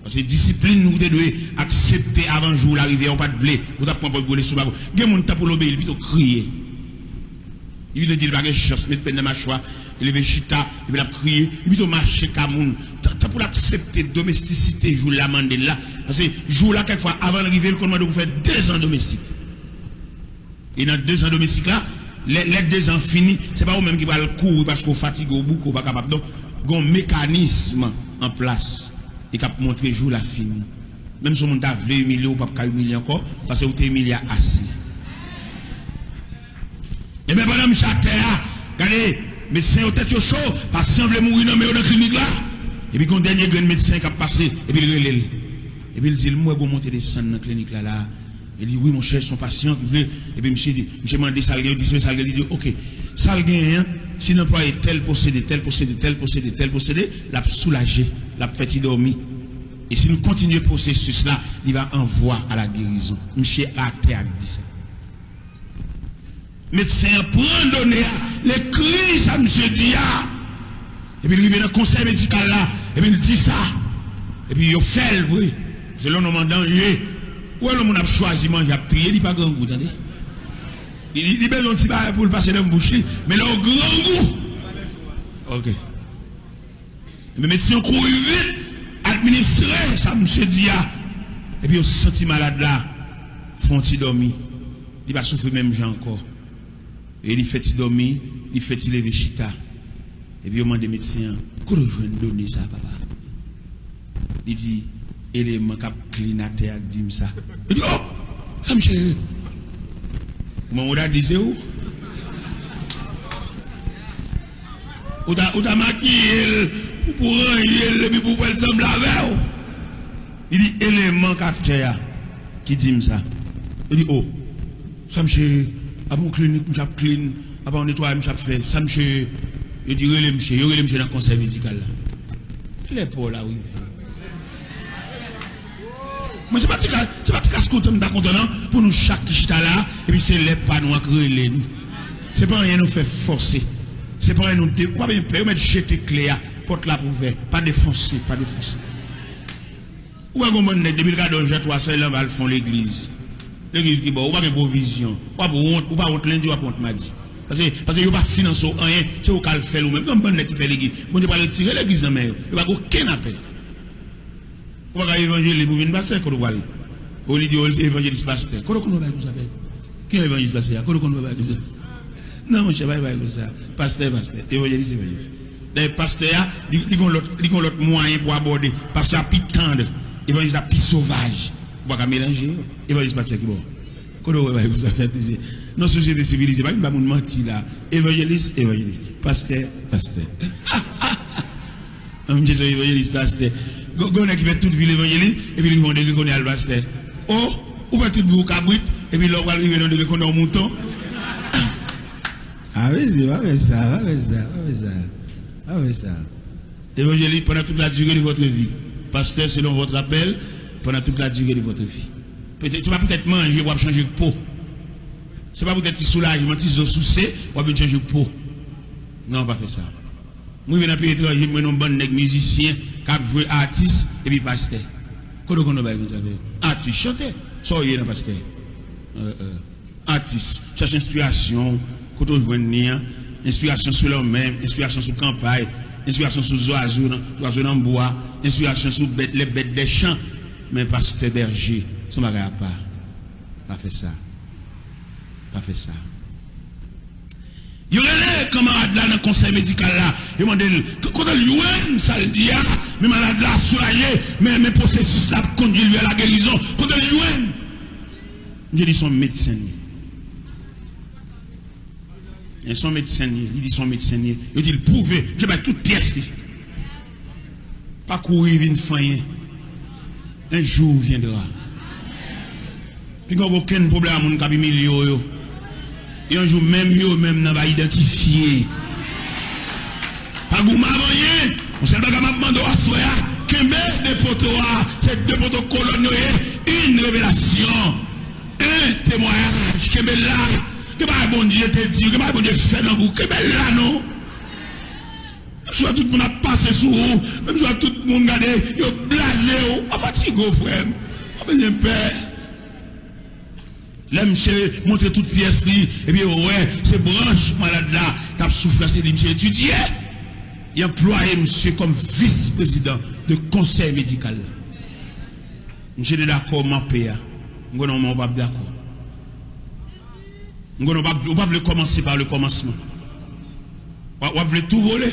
Paske disiplin nou te dwe aksepte avan jou w la rive a, ou pa t vle, ou t ap pran pòt gwo lestomak ou. Gen moun tan pou l obeyi, li pito kriye. Li pito di l pa gen chans, met pen nan machwa, li leve chita, epi l ap kriye, li pito mache ka moun. Tan, tan pou l aksepte domestisite jou l la mande l la, paske jou w la kèk fwa avan l rive, l konn mande w pou fè dezan domestik. E nan dezan domestik la, lè, lè dezan fini, se pa ou menm ki pral kouri paske w fatige, w bouke, w pa kapab. Donk, gen yon mekanism an plas e k ap montre jou la fini. Menm si yon moun ta vle imilye w, w p ap ka imilye ankò, paske ou te imilye a ase. Ebyen, pandan misye atè a, gade, medsen yo tèt yo cho, pasyan vle mouri nan men yo nan klinik la. Epi gen yon dènye grenn medsen k ap pase, epi l rele l. Epi l di l, m wè gen yon monte desann nan klinik la, la. Li di, wi, monchè, se yon pasyan ki vle. Epi misye di, misye mande sa l gen, yo di, se sa l gen, li di, oke, sa l genyen an, si n anplwaye tèl pwosede, tèl pwosede, tèl pwosede, tèl pwosede, l ap soulaje, l ap fè ti dòmi. E si nou kontinye pwosesis la, li va an vwa a la gerizon. Misye atè a k di sa. Medsen an pran done a, l ekri sa misye di a. Epi l rive nan konsèy medikal la, epi l di sa. Epi yo fè l vre. Se yon nonm an danje. Ou wè lè yon moun ap chwazi manje, ap triye, li pa grangou, tande. Li, li, li bezwen yon ti bagay pou l pase nan bouch li. Men lè w grangou. Ok. Ebyen, medsen an kouri vit, administre sa misye di a. Epi yo santi malad la fè yon ti dòmi. Li pa soufri menm jan ankò. E li fè ti dòmi, li fè ti leve chita. Epi yo mande medsen an, kote w jwenn done sa, papa? Li di, eleman k ap klin atè a k di m sa. Li di, o! Sa misye ye? Kòman ou ta di se ou? Ou ta, ou ta makiye l pou, pou ranje l epi pou fè l sanble avè w. Li di, eleman k atè a ki di m sa. Li di, o, sa misye ye? Apa yon klinik misye ap klin, apa yon netwayaj misye ap fè? Sa misye ye? Yo di, rele misye, yo rele misye nan konsèy medikal la. Lè pa w la rive. Mwen, se pa ti ka, se pa ti kas kontan m ta kontan, non, pou nou chak ki chita la, epi se lè pa nou an k rele nou. Se pa anyen nou fè fòse. Se pa anyen nou de, w ap gen pè, yo mèt jete kle a, pòt la ap ouvè. Pa defonse, pa defonse. Ou wè gon bann nèg, depi l ka dòmi jan twa san, l anba l fè yon legliz. Legliz ki bò, ou pa gen pwovizyon. W ap wont, ou pa wont lendi, w ap wont madi. Paske, paske yo pa finanse w anyen, se ou k al fè l ou menm. Gon bann nèg ki fè legliz. Bondye pral retire legliz nan men yo. Yo pa gen okenn apèl. Ou pa ka evanjelik pou vin pastè, kote w prale? Ou li di w se evanjelis pastè. Kote w konn wè bagay konsa fèt? Ki yon evanjelis pastè a? Kote w konn wè bagay konsa? Non, monchè, pa gen bagay konsa. Pastè, pastè. Evanjelis, evanjelis. Dayè, pastè a, li, li gon lòt, li gon lòt mwayen pou abòde. Pastè a pi tann. Evanjelis la pi sovaj. Ou pa ka melanje yo. Evanjelis pastè ki bò? Kote w wè bagay konsa fèt, mesye? Non, sosyete sivilize, pa vin ba moun manti la. Evanjelis, evanjelis. Pastè, pastè. An, misye se yon evanjelis pastè. Gon, gon nèg ki fè tout vi l evanjelis, epi li rive yon degre konnen al pastè. O, ou fè tout vi w kabrit, epi lè w pral rive nan degre konnen w mouton. Pa vle di, pa fè sa, pa fè sa, pa fè sa. Pa fè sa. Évangéliste, pendant toute la durée de votre vie. Pasteur, selon votre appel, pendant toute la durée de votre vie. Petèt, se pa poutèt manje w ap chanje po. Se pa poutèt ti soulajman, ti zo souse, w ap vin chanje po. Non, pa fè sa. Mwen rive nan peyi etranje, mwen wè yon bann nèg mizisyen k ap jwe atis epi pastè. Kote w konn wè bagay konsa fè? Atis, chantè. Sa w ye nan pastè? Euh, euh. Atis, chèche enspirasyon w, kote w jwenn li an. Enspirasyon sou lanmè, enspirasyon sou kanpay, enspirasyon sou zwazo nan, zwazo nan bwa, enspirasyon sou bèt, les bêtes des champs. Men pastè bèje, se yon bagay apa. Pa fè sa. Pa fè sa. Yo rele kanmarad la nan konsèy medikal la. Yo mande l, k-, kote l jwenn sa l di a? Men malad la soulaje, men, men pwosesis la ap kondui l vè lagerizon. Kote l jwenn? Misye di se yon medsen li ye. Men se yon medsen li ye. Li di se yon medsen li ye. Yo di l pwouve. Misye bay tout pyès li. Pa kouri vin fanyen. Un jour viendra. Piga w gen okenn pwoblèm ak moun k ap imilye w yo. Yon jou menm yo menm nan va idantifye. Pa goumen avè anyen. Yon sèl bagay m ap mande w aswè a, kenbe de poto a. Se de poto kolòn yo ye. Une révélation. Un témoignage. Kenbe la. Gen bagay Bondye te di w, gen bagay Bondye fè nan vi w. Kenbe la non. Menm si w wè tout moun ap pase sou ou, menm si w wè tout moun gade, yo blaze w, pa fatige w, frè m. Pa bezwen pè. Lè misye montre tout pyès li, epi yo wè se branch malad la k ap soufri a, se li misye etidye. Yo anplwaye misye kòm vis prezidan de konsèy medikal la. Misye te dakò manpe a. M konnen w menm w p ap dakò. M konnen w p ap, w p ap vle kòmanse pa le kòmansman. W ap, w ap vle tou vole.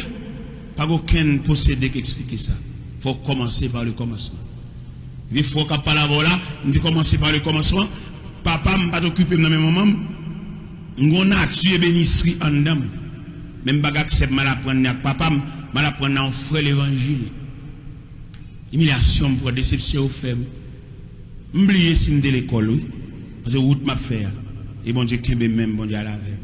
Pa gen okenn pwosede k eksplike sa. Fò w kòmanse pa le kòmansman. Vye frè w k ap pale avè w la, m te kòmanse pa le kòmansman. Papa m pa t okipe m nan men manman m. M gen yon nati ebenisri anndan m. Men m pa gen aksè pou m al aprann li ak papa m, m al aprann li ak yon frè levanjil. Imilyasyon m pran, desepsyon yo fè m. M bliye si m te lekòl, wi. Paske wout m ap fè a. E Bondye kenbe men m, Bondye al avè m.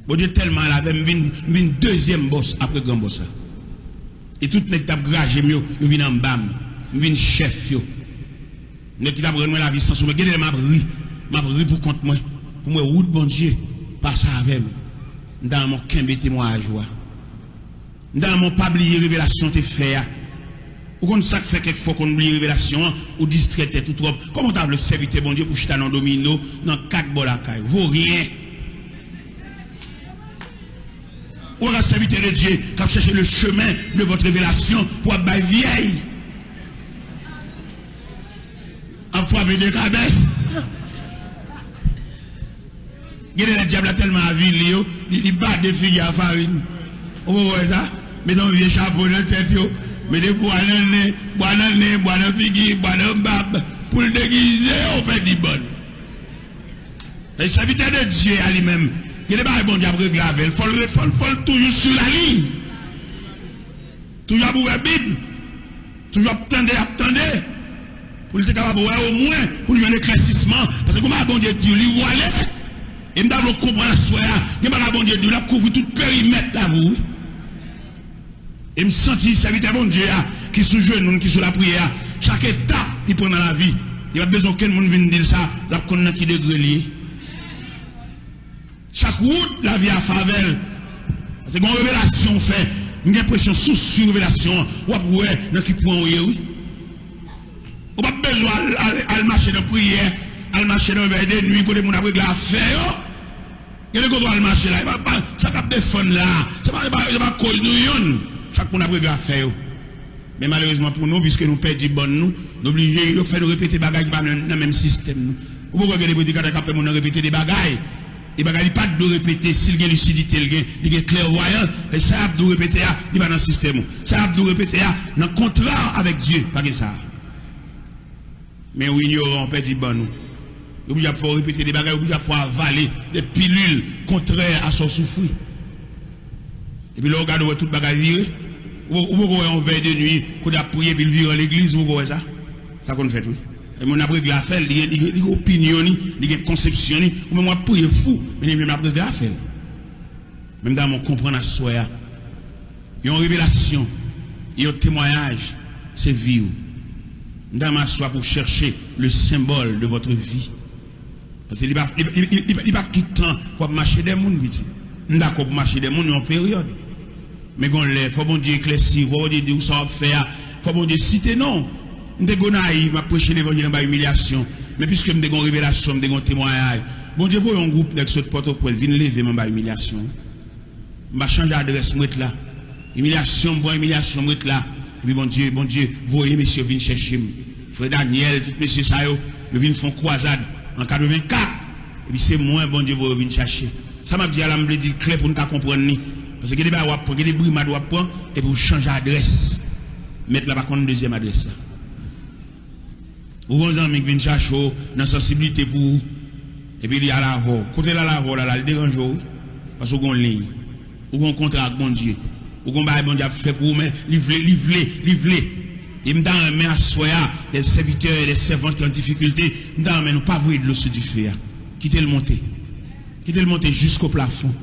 Bondye tèlman al avè m, m vin, m vin dezyèm bòs apre gran bòs la. E tout nèg k t ap graje m yo, yo vin anba m. M vin chèf yo. Nèg ki t ap rann mwen lavi san soufrans. Gen de lè m ap ri. M ap ri pou kont mwen. Pou m wè wout Bondye pase avè m. M ta renmen w kenbe temwayaj ou a. M ta renmen w pa bliye revelasyon w te fè a. Ou konn sa k fè kèk fwa w konn bliye revelasyon an, ou distrè tèt ou twòp. Kòman w ta vle sèvitè Bondye pou chita nan domino nan kat bò lakay ou? Voryen! Ou pa ka sèvitè de Dye k ap chèche le chemin de votre révélation pou w ap bay vyèy. Ap frape de kabès. Gen de lè dyab la tèlman avili yo, li, li bade figi a farin. Ou poko wè sa? Mete yon vye chapo nan tèt yo, mete bwa nan nen, bwa nan nen, bwa nan figi, bwa nan bab, pou l degize yo, pèdi bann. E sèvitè de Dye a li menm, gen de bagay Bondye ap regle avè l, fò l ret, fò l, fò l toujou sou laliy. Toujou ap ouvè Bib. Toujou ap tande, ap tande. Pou l te kapab wè omwen, pou l jwenn eklèsisman. Paske kòman Bondye di w, li vwale. E m ta vle w konprann aswè a, gen bagay Bondye di w, l ap kouvri tout perimèt lavi w, wi. E m santi sèvitè Bondye a, ki sou jenou l, ki sou lapriyè a, chak etap li pran nan lavi, li p ap bezwen okenn moun vin di l sa, l ap konn nan ki degre l ye. Chak wout lavi a favè l. Paske gen yon revelasyon w fè. M gen enpresyon si w swiv revelasyon an, w ap wè nan ki pwen w ye, wi. Ou p ap bezwen al, al, al mache nan priyè, al mache nan vèy de nwi kote moun ap regle afè yo. Gen de kote w al mache la, e pa, pa sa k ap defann la. Se pa, se pa, se pa koz nou yonn. Chak moun ap regle afè yo. Men malerezman pou nou, piske nou pèdi bann nou, nou oblije yo fè nou repete bagay ki pa nan, nan menm sistèm nou. Ou poko wè gen de predikatè k ap fè moun nan repete de bagay. E bagay li pa t dwe repete, si l gen lisidite, l gen, li gen klèvwayans, e sa y ap di w repete a, li pa nan sistèm ou. Sa y ap di w repete a, nan kontra avèk Dye, pa gen sa. Men w inyoran, w pèdi bann ou. Yo oblije ap fè w repete de bagay, yo oblije ap fè w avale de pilil kontrè a sa w soufri. Epi lè w gade, w wè tout bagay vire. Ou, ou poko wè yon vèy de nwi kote ap priye epi l vire an legliz, ou poko wè sa? Sa konn fèt, wi. E moun ap regle afè l, li gen, li gen, li gen opinyon li, li gen konsepsyon li. Ou menm w ap priye fou, men li menm ap regle afè l. Men m ta renmen w konprann aswè a. Yon revelasyon, yon temwayaj, se vi w. M ta renmen aswè a pou w chèche le symbole de votre vie. Paske li pa, li, li, li, li, li pa tout tan pou w ap mache dèyè moun, pitit. M dakò pou w mache dèyè moun yon peryòd. Men gon lè, fò Bondye eklèsi w, fò Bondye di w sa w ap fè a, fò Bondye site non w. M te Gonayiv, m ap preche levanjil anba imilyasyon. Men piske m te gon revelasyon, m te gon temwayaj. Bondye voye yon gwoup nèg sot Pòtoprens vin leve m anba imilyasyon. M pa chanje adrès, m ret la. Imilyasyon, m pran imilyasyon, m ret la. Epi Bondye, Bondye voye mesye yo vin chèche m. Frè Daniel, tout mesye sa yo, yo vin fè yon kwazad an katrevenkat. Epi se mwen Bondye voye yo vin chache. Sa m ap di a la, m vle di l klè pou n ka konprann li. Paske gen de bagay w ap pran, gen de brimad w ap pran, epi w chanje adrès. Mèt la pa konn dezyèm adrès la. Ou gon zanmi k vin chache w nan sansiblite pou ou, epi li al avè w. Kote l al avè w la, la, li deranje w, wi. Paske w gon liy. Ou gon kontra ak Bondye. Ou gon bagay Bondye ap fè pou ou, men li vle, li vle, li vle. E m ta renmen aswè a, les serviteurs et les servantes ki an difikilte, m ta renmen nou pa voye dlo sou dife a. Kite l monte. Kite l monte jisko plafon.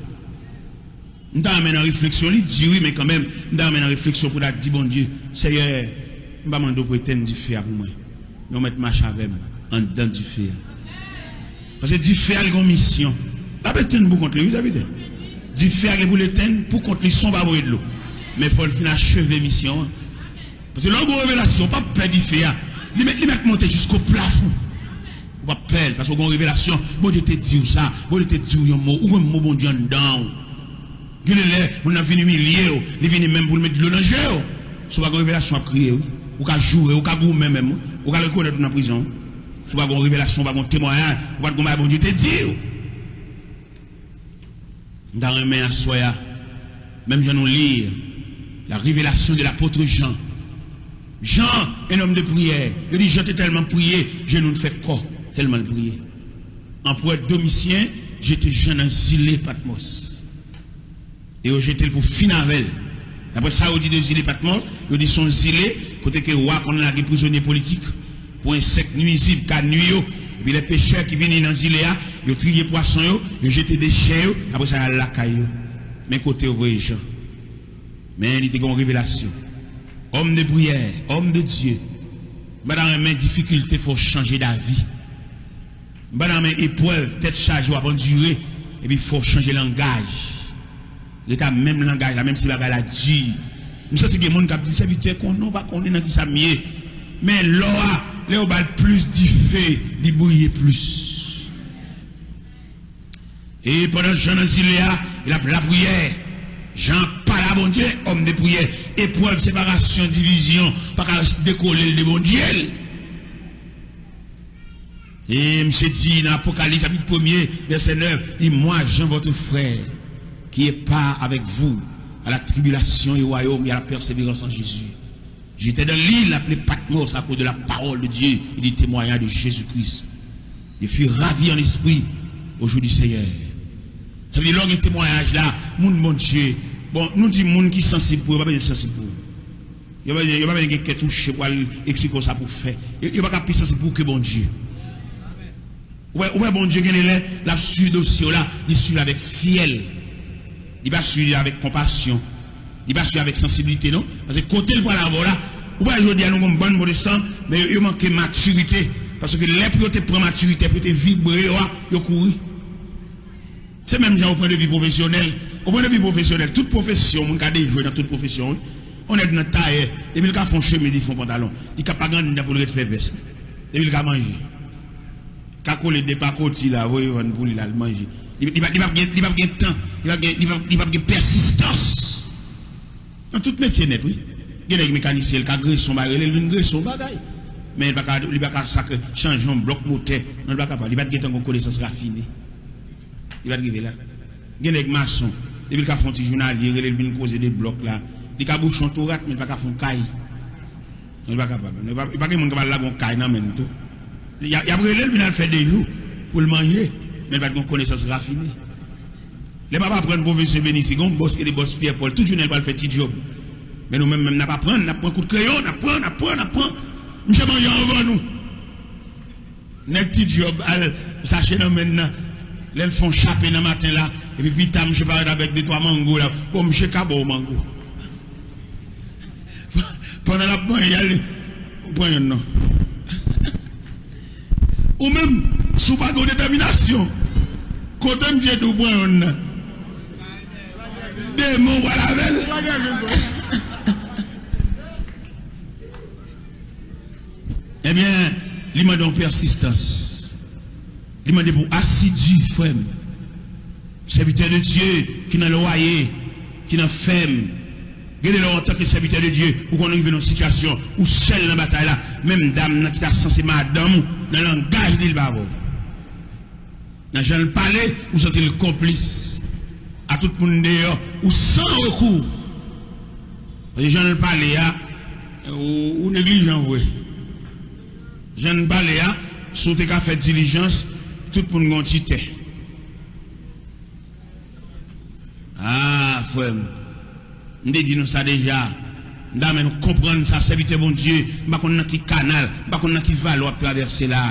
M ta renmen nan refleksyon, li di wi, men kanmenm, m ta renmen nan refleksyon pou ta di Bondye, Seyè, m pa mande w pou etenn dife a pou mwen, men w mèt mache avè m anndan dife a. Paske dife a, li gon misyon. L ap etenn pou kont li, wi, sa vle di. Dife a gen pou l etenn pou kont li san w pa voye dlo. Men fò l fin acheve misyon an. Paske lè w gen yon revelasyon, w p ap pè dife a. Li mèt, li mèt monte jisko plafon. Ou p ap pè l, paske w gen yon revelasyon. Bondye te di w sa. Bondye te di w yon mo. Ou gen mo Bondye anndan w. Gen de lè, moun nan vin imilye w. Li vini menm pou l met dlo nan je w. Si w pa gen revelasyon, w ap kriye, wi. Ou ka joure, ou ka goumen menm, wi. Ou ka rekonèt ou nan prizon, wi. Si w pa gen yon revelasyon, ou pa gen yon temwayaj, ou pa t gen yon bagay Bondye te di w. M ta renmen aswè a, menm jan nou li la révélation de l'apôtre Jean. Jean, un homme de prière. Yo di Jan te tèlman priye, jenou l fè kò, tèlman l priye. Anperè Domisyen jete Jan nan zile Patmòs. E yo jete l pou fin avè l. Daprè sa yo di de zile Patmòs, yo di se yon zile kote ke wa konn lage prizonye politik pou ensèk nwizib ka nui yo. Epi lè pechè ki vini nan zile a, yo triye pwason yo, yo jete dechè yo, apre sa y al lakay yo. Men kote yo voye Jan. Men li te gen yon revelasyon. Homme de prière, homme de Dieu. M pa ta renmen difikilte fè w chanje davi. M pa nan men eprèv, tèt chaje w ap andire, epi fò w chanje langaj. Ret ak menm langaj la, menm si bagay la di. M santi gen moun k ap di m, sèvitè, konnen w pa konnen nan kisa m ye. Men lò a, lè yo ba l plis dife, li briye plis. E pandan Jan nan zile a, l ap lapriyè. Jan ap pale a Bondye, homme de prière. Eprèv, separasyon, divizyon, pa ka dekole l de Bondye l. E misye di nan Apokalips chapit premye, vèsè nèf, li, Moi, Jean, votre frère, qui ai part avec vous à la tribulation et au royaume et à la persévérance en Jésus. J'étais dans l'île appelée Patmos à cause de la parole de Dieu et du témoignage de Jésus-Christ. Je fus ravi en esprit au jour du Seigneur. Sa vle di, lè w gen temwayaj la, moun Bondye, bon, nou di moun ki sansib pou yo, pa bezwen sansib pou yo. Yo pa, yo pa gen kè touche pou al eksplike w sa pou fè. Yo, yo pa ka pi sansib pou ke Bondye. Ou wè, ou wè Bondye gen de lè, l ap swiv dosye w la, li swiv avèk fyèl. Li pa swiv avèk konpasyon. Li pa swiv avèk sansiblite, non. Paske kote l pral avè w la, ou wè jodi a nou gon bann pwotestan, men yo, yo manke matirite. Paske lè pou yo te pran matirite, pou yo te vibre yo a, yo kouri. Se menm jan o pwen de vi pwofesyonèl. O pwen de vi pwofesyonèl, tout pwofesyon, moun ka dejwe nan tout pwofesyon, wi. On nèg nan tayè, depi l ka fè yon chemiz, li fè yon pantalon. Li ka pa gen anndan pou l ret fè vès. Depi l ka manje. Ka kole de pakoti la, voye vann pou li la, l manje. Li, li pa, li p ap gen, li p ap gen tan, li p ap gen, li p ap, li p ap gen pèsistans. Nan tout metye nèt, wi. Gen nèg mekanisyen, l ka grese yon bagay, rele l vin grese yon bagay. Men li pa ka, li pa ka sak chanje yon blòk motè. Non, li pa kapab. Li pa t gentan gen konesans rafine. Li pa t rive la. Gen nèg mason, depi l ka fè yon ti jounalye, rele l vin koze de blòk la. Li ka bouche yon tou rat, men li pa ka fè yon kay. Non, li pa kapab. Li pa, li pa gen moun k ap al lage yon kay nan men l tou. Y a, y ap rele l vin al fè de jou pou l manje, men li pa t gen yon konesans rafine. Lè m ap aprann pwofesyon menisye, gen yon bòs ki rele bòs Pyè Pòl, tout jounen l pral fè ti djòb. Men nou menm, menm n ap aprann, n ap pran kout kreyon, n ap pran, n ap pran, n ap pran. Misye manje anvan nou. Nèg ti djòb al sache nan men l nan. Lè l fè yon chape nan maten la, Epi pita, misye parèt avèk de twa mango la. Bon, misye ka ba w mango. Pandan l ap manje, al pran youn non. Ou menm, si w pa gen yon detèminasyon, kote misye di w pran youn nan? Demon pral avè l. Ebyen, li mande yon pèsistans. Li mande pou asidi, frè m. Sèvitè de Dye ki nan lwaye, ki nan fèm. Gen de lè, antanke sèvitè de Dye, ou konn rive nan yon sitiyasyon ou sèl nan batay la. Menm dam nan ki ta sanse madanm ou, nan langaj li, li pa avè w. Nan jan l pale, ou santi l konplis. A tout moun deyò, ou san rekou. Paske jan l pale a, ou, ou neglijan vre. Jan l pale a, si w te ka fè dilijans, tout moun gen yon ti tè. Ah, frè m, m te di nou sa deja. M ta renmen nou konprann sa, sèvitè Bondye. M pa konn nan ki kanal, m pa konn nan ki vale w ap travèse la.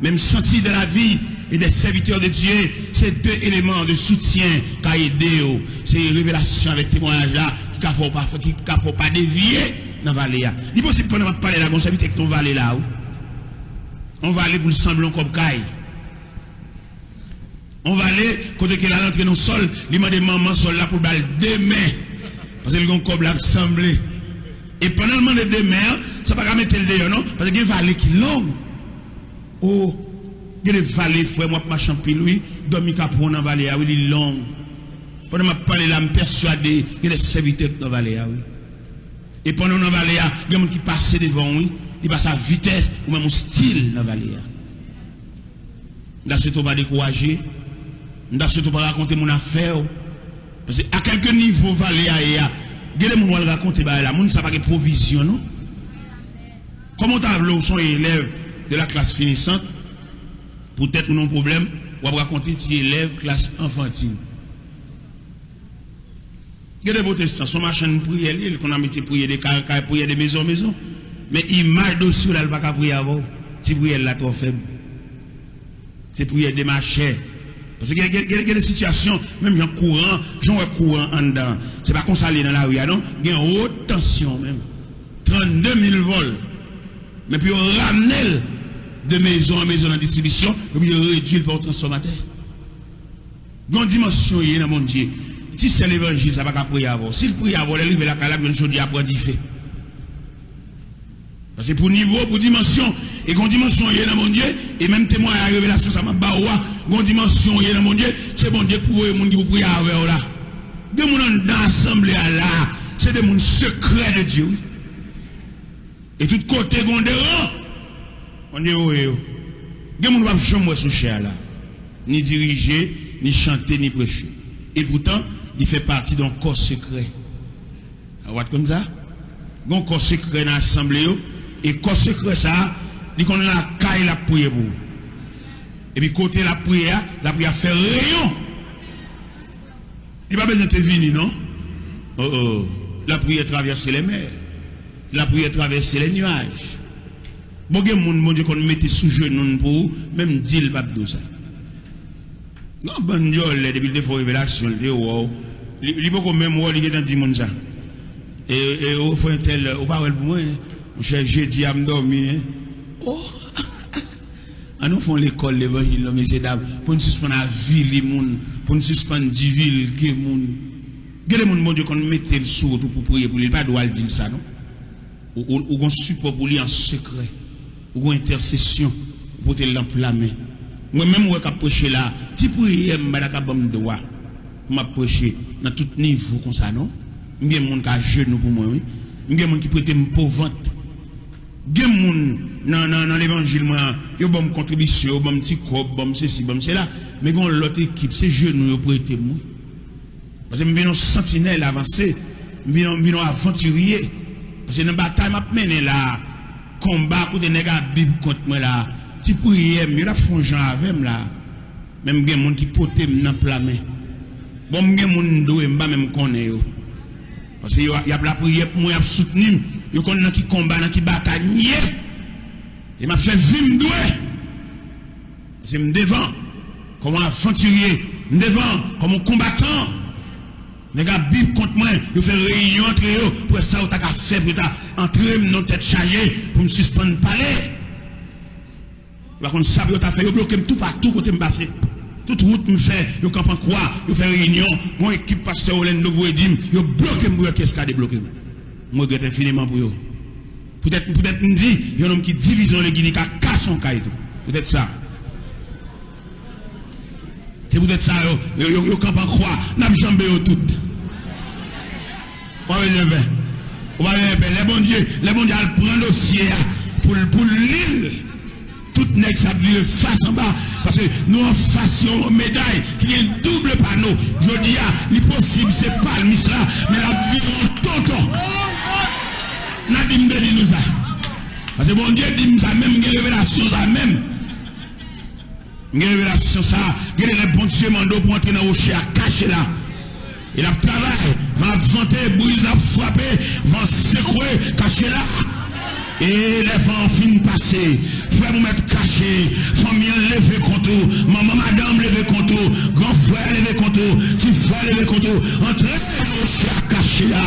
Men m santi dans la vie et des serviteurs de Dieu, se de eleman de soutyen ka ede w. Se revelasyon avèk temwayaj la ki ka fè w pa, ki ka fè w pa devye nan vale a. Li posib pandan m ap pale la, gen yon sèvitè ki nan yon vale la, wi. Yon vale pou l sanble yon kòb kay. Yon vale kote ke l al antre nan sòl, li mande manman sòl la pou l ba l de men. Paske l gen yon kòb l ap sanble. E pandan l mande de men an, sa pa ka mete l deyò non, paske gen vale ki long. O, gen de vale, frè m, w ap mache anpil, wi. Dòmi ka pran w nan vale a, wi, li long. Pandan m ap pale la, m pèswade gen de sèvitè k nan vale a, wi. E pandan w nan vale a, gen moun ki pase devan w, wi. Li pase a vitès, ou menm ou still nan vale a. M ta swete w pa dekouraje. M ta swete w pa rakonte moun afè w. Paske a kèlke nivo vale a ye a, gen de moun w al rakonte bagay la, moun sa pa gen pwovizyon, non. Kòman w ta vle w se yon elèv de la classe finissante, poutèt ou nan yon pwoblèm, w ap rakonte ti elèv klas anfantin? Gen de pwotestan, se yon machann priyè li ye, li konn abitye priye de kay an kay, priye de mezon an mezon. Men imaj de w sou la, li pa ka priye avè w. Ti priyè l la twò fèb. Se priyè demachè. Paske gen, gen, gen, gen de sitiyasyon, menm jan kouran, jan w wè kouran anndan an, se pa konsa l ye nan lari a non. Gen wot tansyon menm. Trannde mil vòl. Men pou yo ramne l de mezon an mezon nan distribisyon, yo oblije redui l pa yon transfòmatè. Gen yon dimansyon w ye nan Bondye. Ti sè levanjil sa pa ka priye avè w. Si l priye avè w, lè l rive lakay la, l ap jwenn chodyè a pran dife. Paske pou nivo, pou dimansyon, e gen yon dimansyon w ye nan Bondye, e menm temwayaj revelasyon sa m ap ba ou a, gen yon dimansyon w ye nan Bondye, se Bondye k pou voye moun ki pou priye avè w la. Gen moun anndan asanble a la, se de moun sekrè de Dye, wi. E tout kote gen yon deran, Bondye voye yo. Gen moun w p ap janm wè sou chè a la, ni dirije, ni chante, ni preche. Epoutan, li fè pati de yon kò sekrè. Ou pa t konn sa? Gen yon kò sekrè nan asanble yo, e kò sekrè sa a, li konn lakay l ap priye pou ou. Epi kote l ap priye a, lapriyè a fè reyon. Li pa bezwen te vini, non. Oh, oh. Lapriyè travèse lè mè. Lapriyè travèse lè nyaj. Bon, gen moun Bondye konn mete sou jenou n pou ou, menm di l p ap di w sa. Gen yon bann dyòlè, depi l te fè w revelasyon, l te wè w. Li, li poko menm wè w, li gentan di moun sa. E, e, o frè entèl, ou pa wè l pou mwen, monchè, jedi a m dòmi, en. Oh! Ann nou fè yon lekòl levanjil non, mesye dam, pou n sispann avili moun, pou n sispann divilge moun. Gen de moun Bondye konn mete l sou wout ou pou priye pou li, li pa dwe al di l sa non. Ou, ou, ou gon sipò pou li an sekrè. Ou gon entèsesyon, ou pote l nan pla men. Mwen menm ou wè k ap preche la, ti priyè m pa ta ka ban m dwa pou m ap preche nan tout nivo konsa non. M gen moun k ajenou pou mwen wi. M gen moun ki prete m po vant. Gen moun nan, nan, nan levanjil mwen an, yo ban m kontribisyon, yo ban m ti kòb, ban m sesi, ban m sela. Men gen yon lòt ekip, se jenou yo prete m wi. Paske m vin yon santinèl avanse, m vin yon, m vin yon avantirye. Paske nan batay m ap mennen la a, konba kote nèg a Bib kont mwen la a, ti priyè m, yo t ap fè yon jan avè m la a. Men m gen moun ki pote m nan pla men. Bon, m gen moun m dwe, m pa menm konnen yo. Paske yo, y ap lapriyè pou mwen, y ap soutni m. Yo konn nan ki konba, nan ki batay m ye. E m ap fè vi m dwe. Paske m devan. Kòm yon avantirye, M devan, kòm yon konbatan. Nèg ap bip kont mwen, yo fè reyinyon antre yo, pou wè sa yo ta ka fè, pou yo ta antre m nan tèt chaje, pou m sispann pale. Yo pa konn sa pou yo ta fè, yo bloke m toupatou kote m pase. Tout wout m fè, yo kanpe an kwa, yo fè reyinyon. Gon ekip pastè Orlando voye di m, yo bloke m pou wè kiyès ka debloke m. M regrèt enfiniman pou yo. Poutèt, poutèt m di, yon nonm ki divize yon legliz, li ka kase yon kay tou. Poutèt sa. Se poutèt sa yo, yo, yo, yo kanpe an kwa. N ap janbe yo tout. Ou pa bezwen pè. Ou pa bezwen pè. Lè Bondye, lè Bondye al pran dosye a pou l, pou l li l, tout nèg sa ap vire fas anba. Paske nou anfas yon meday ki gen doub pano. Jodi a, li posib se palmis la, men l ap vire an tonton. N a di m te di nou sa. Paske Bondye di m sa menm, m gen revelasyon sa menm. M gen revelasyon sa, gen de lè Bondye mande w pou antre nan woche a, kache la. E l ap travay, van ap vante, briz ap frape, van sekwe, kache la. E lè van an fin pase, frè m ou mèt kache, fanmi an leve kont ou, manman madanm leve kont ou, gran frè leve kont ou, ti frè leve kont ou, antre nan woche a, kache la.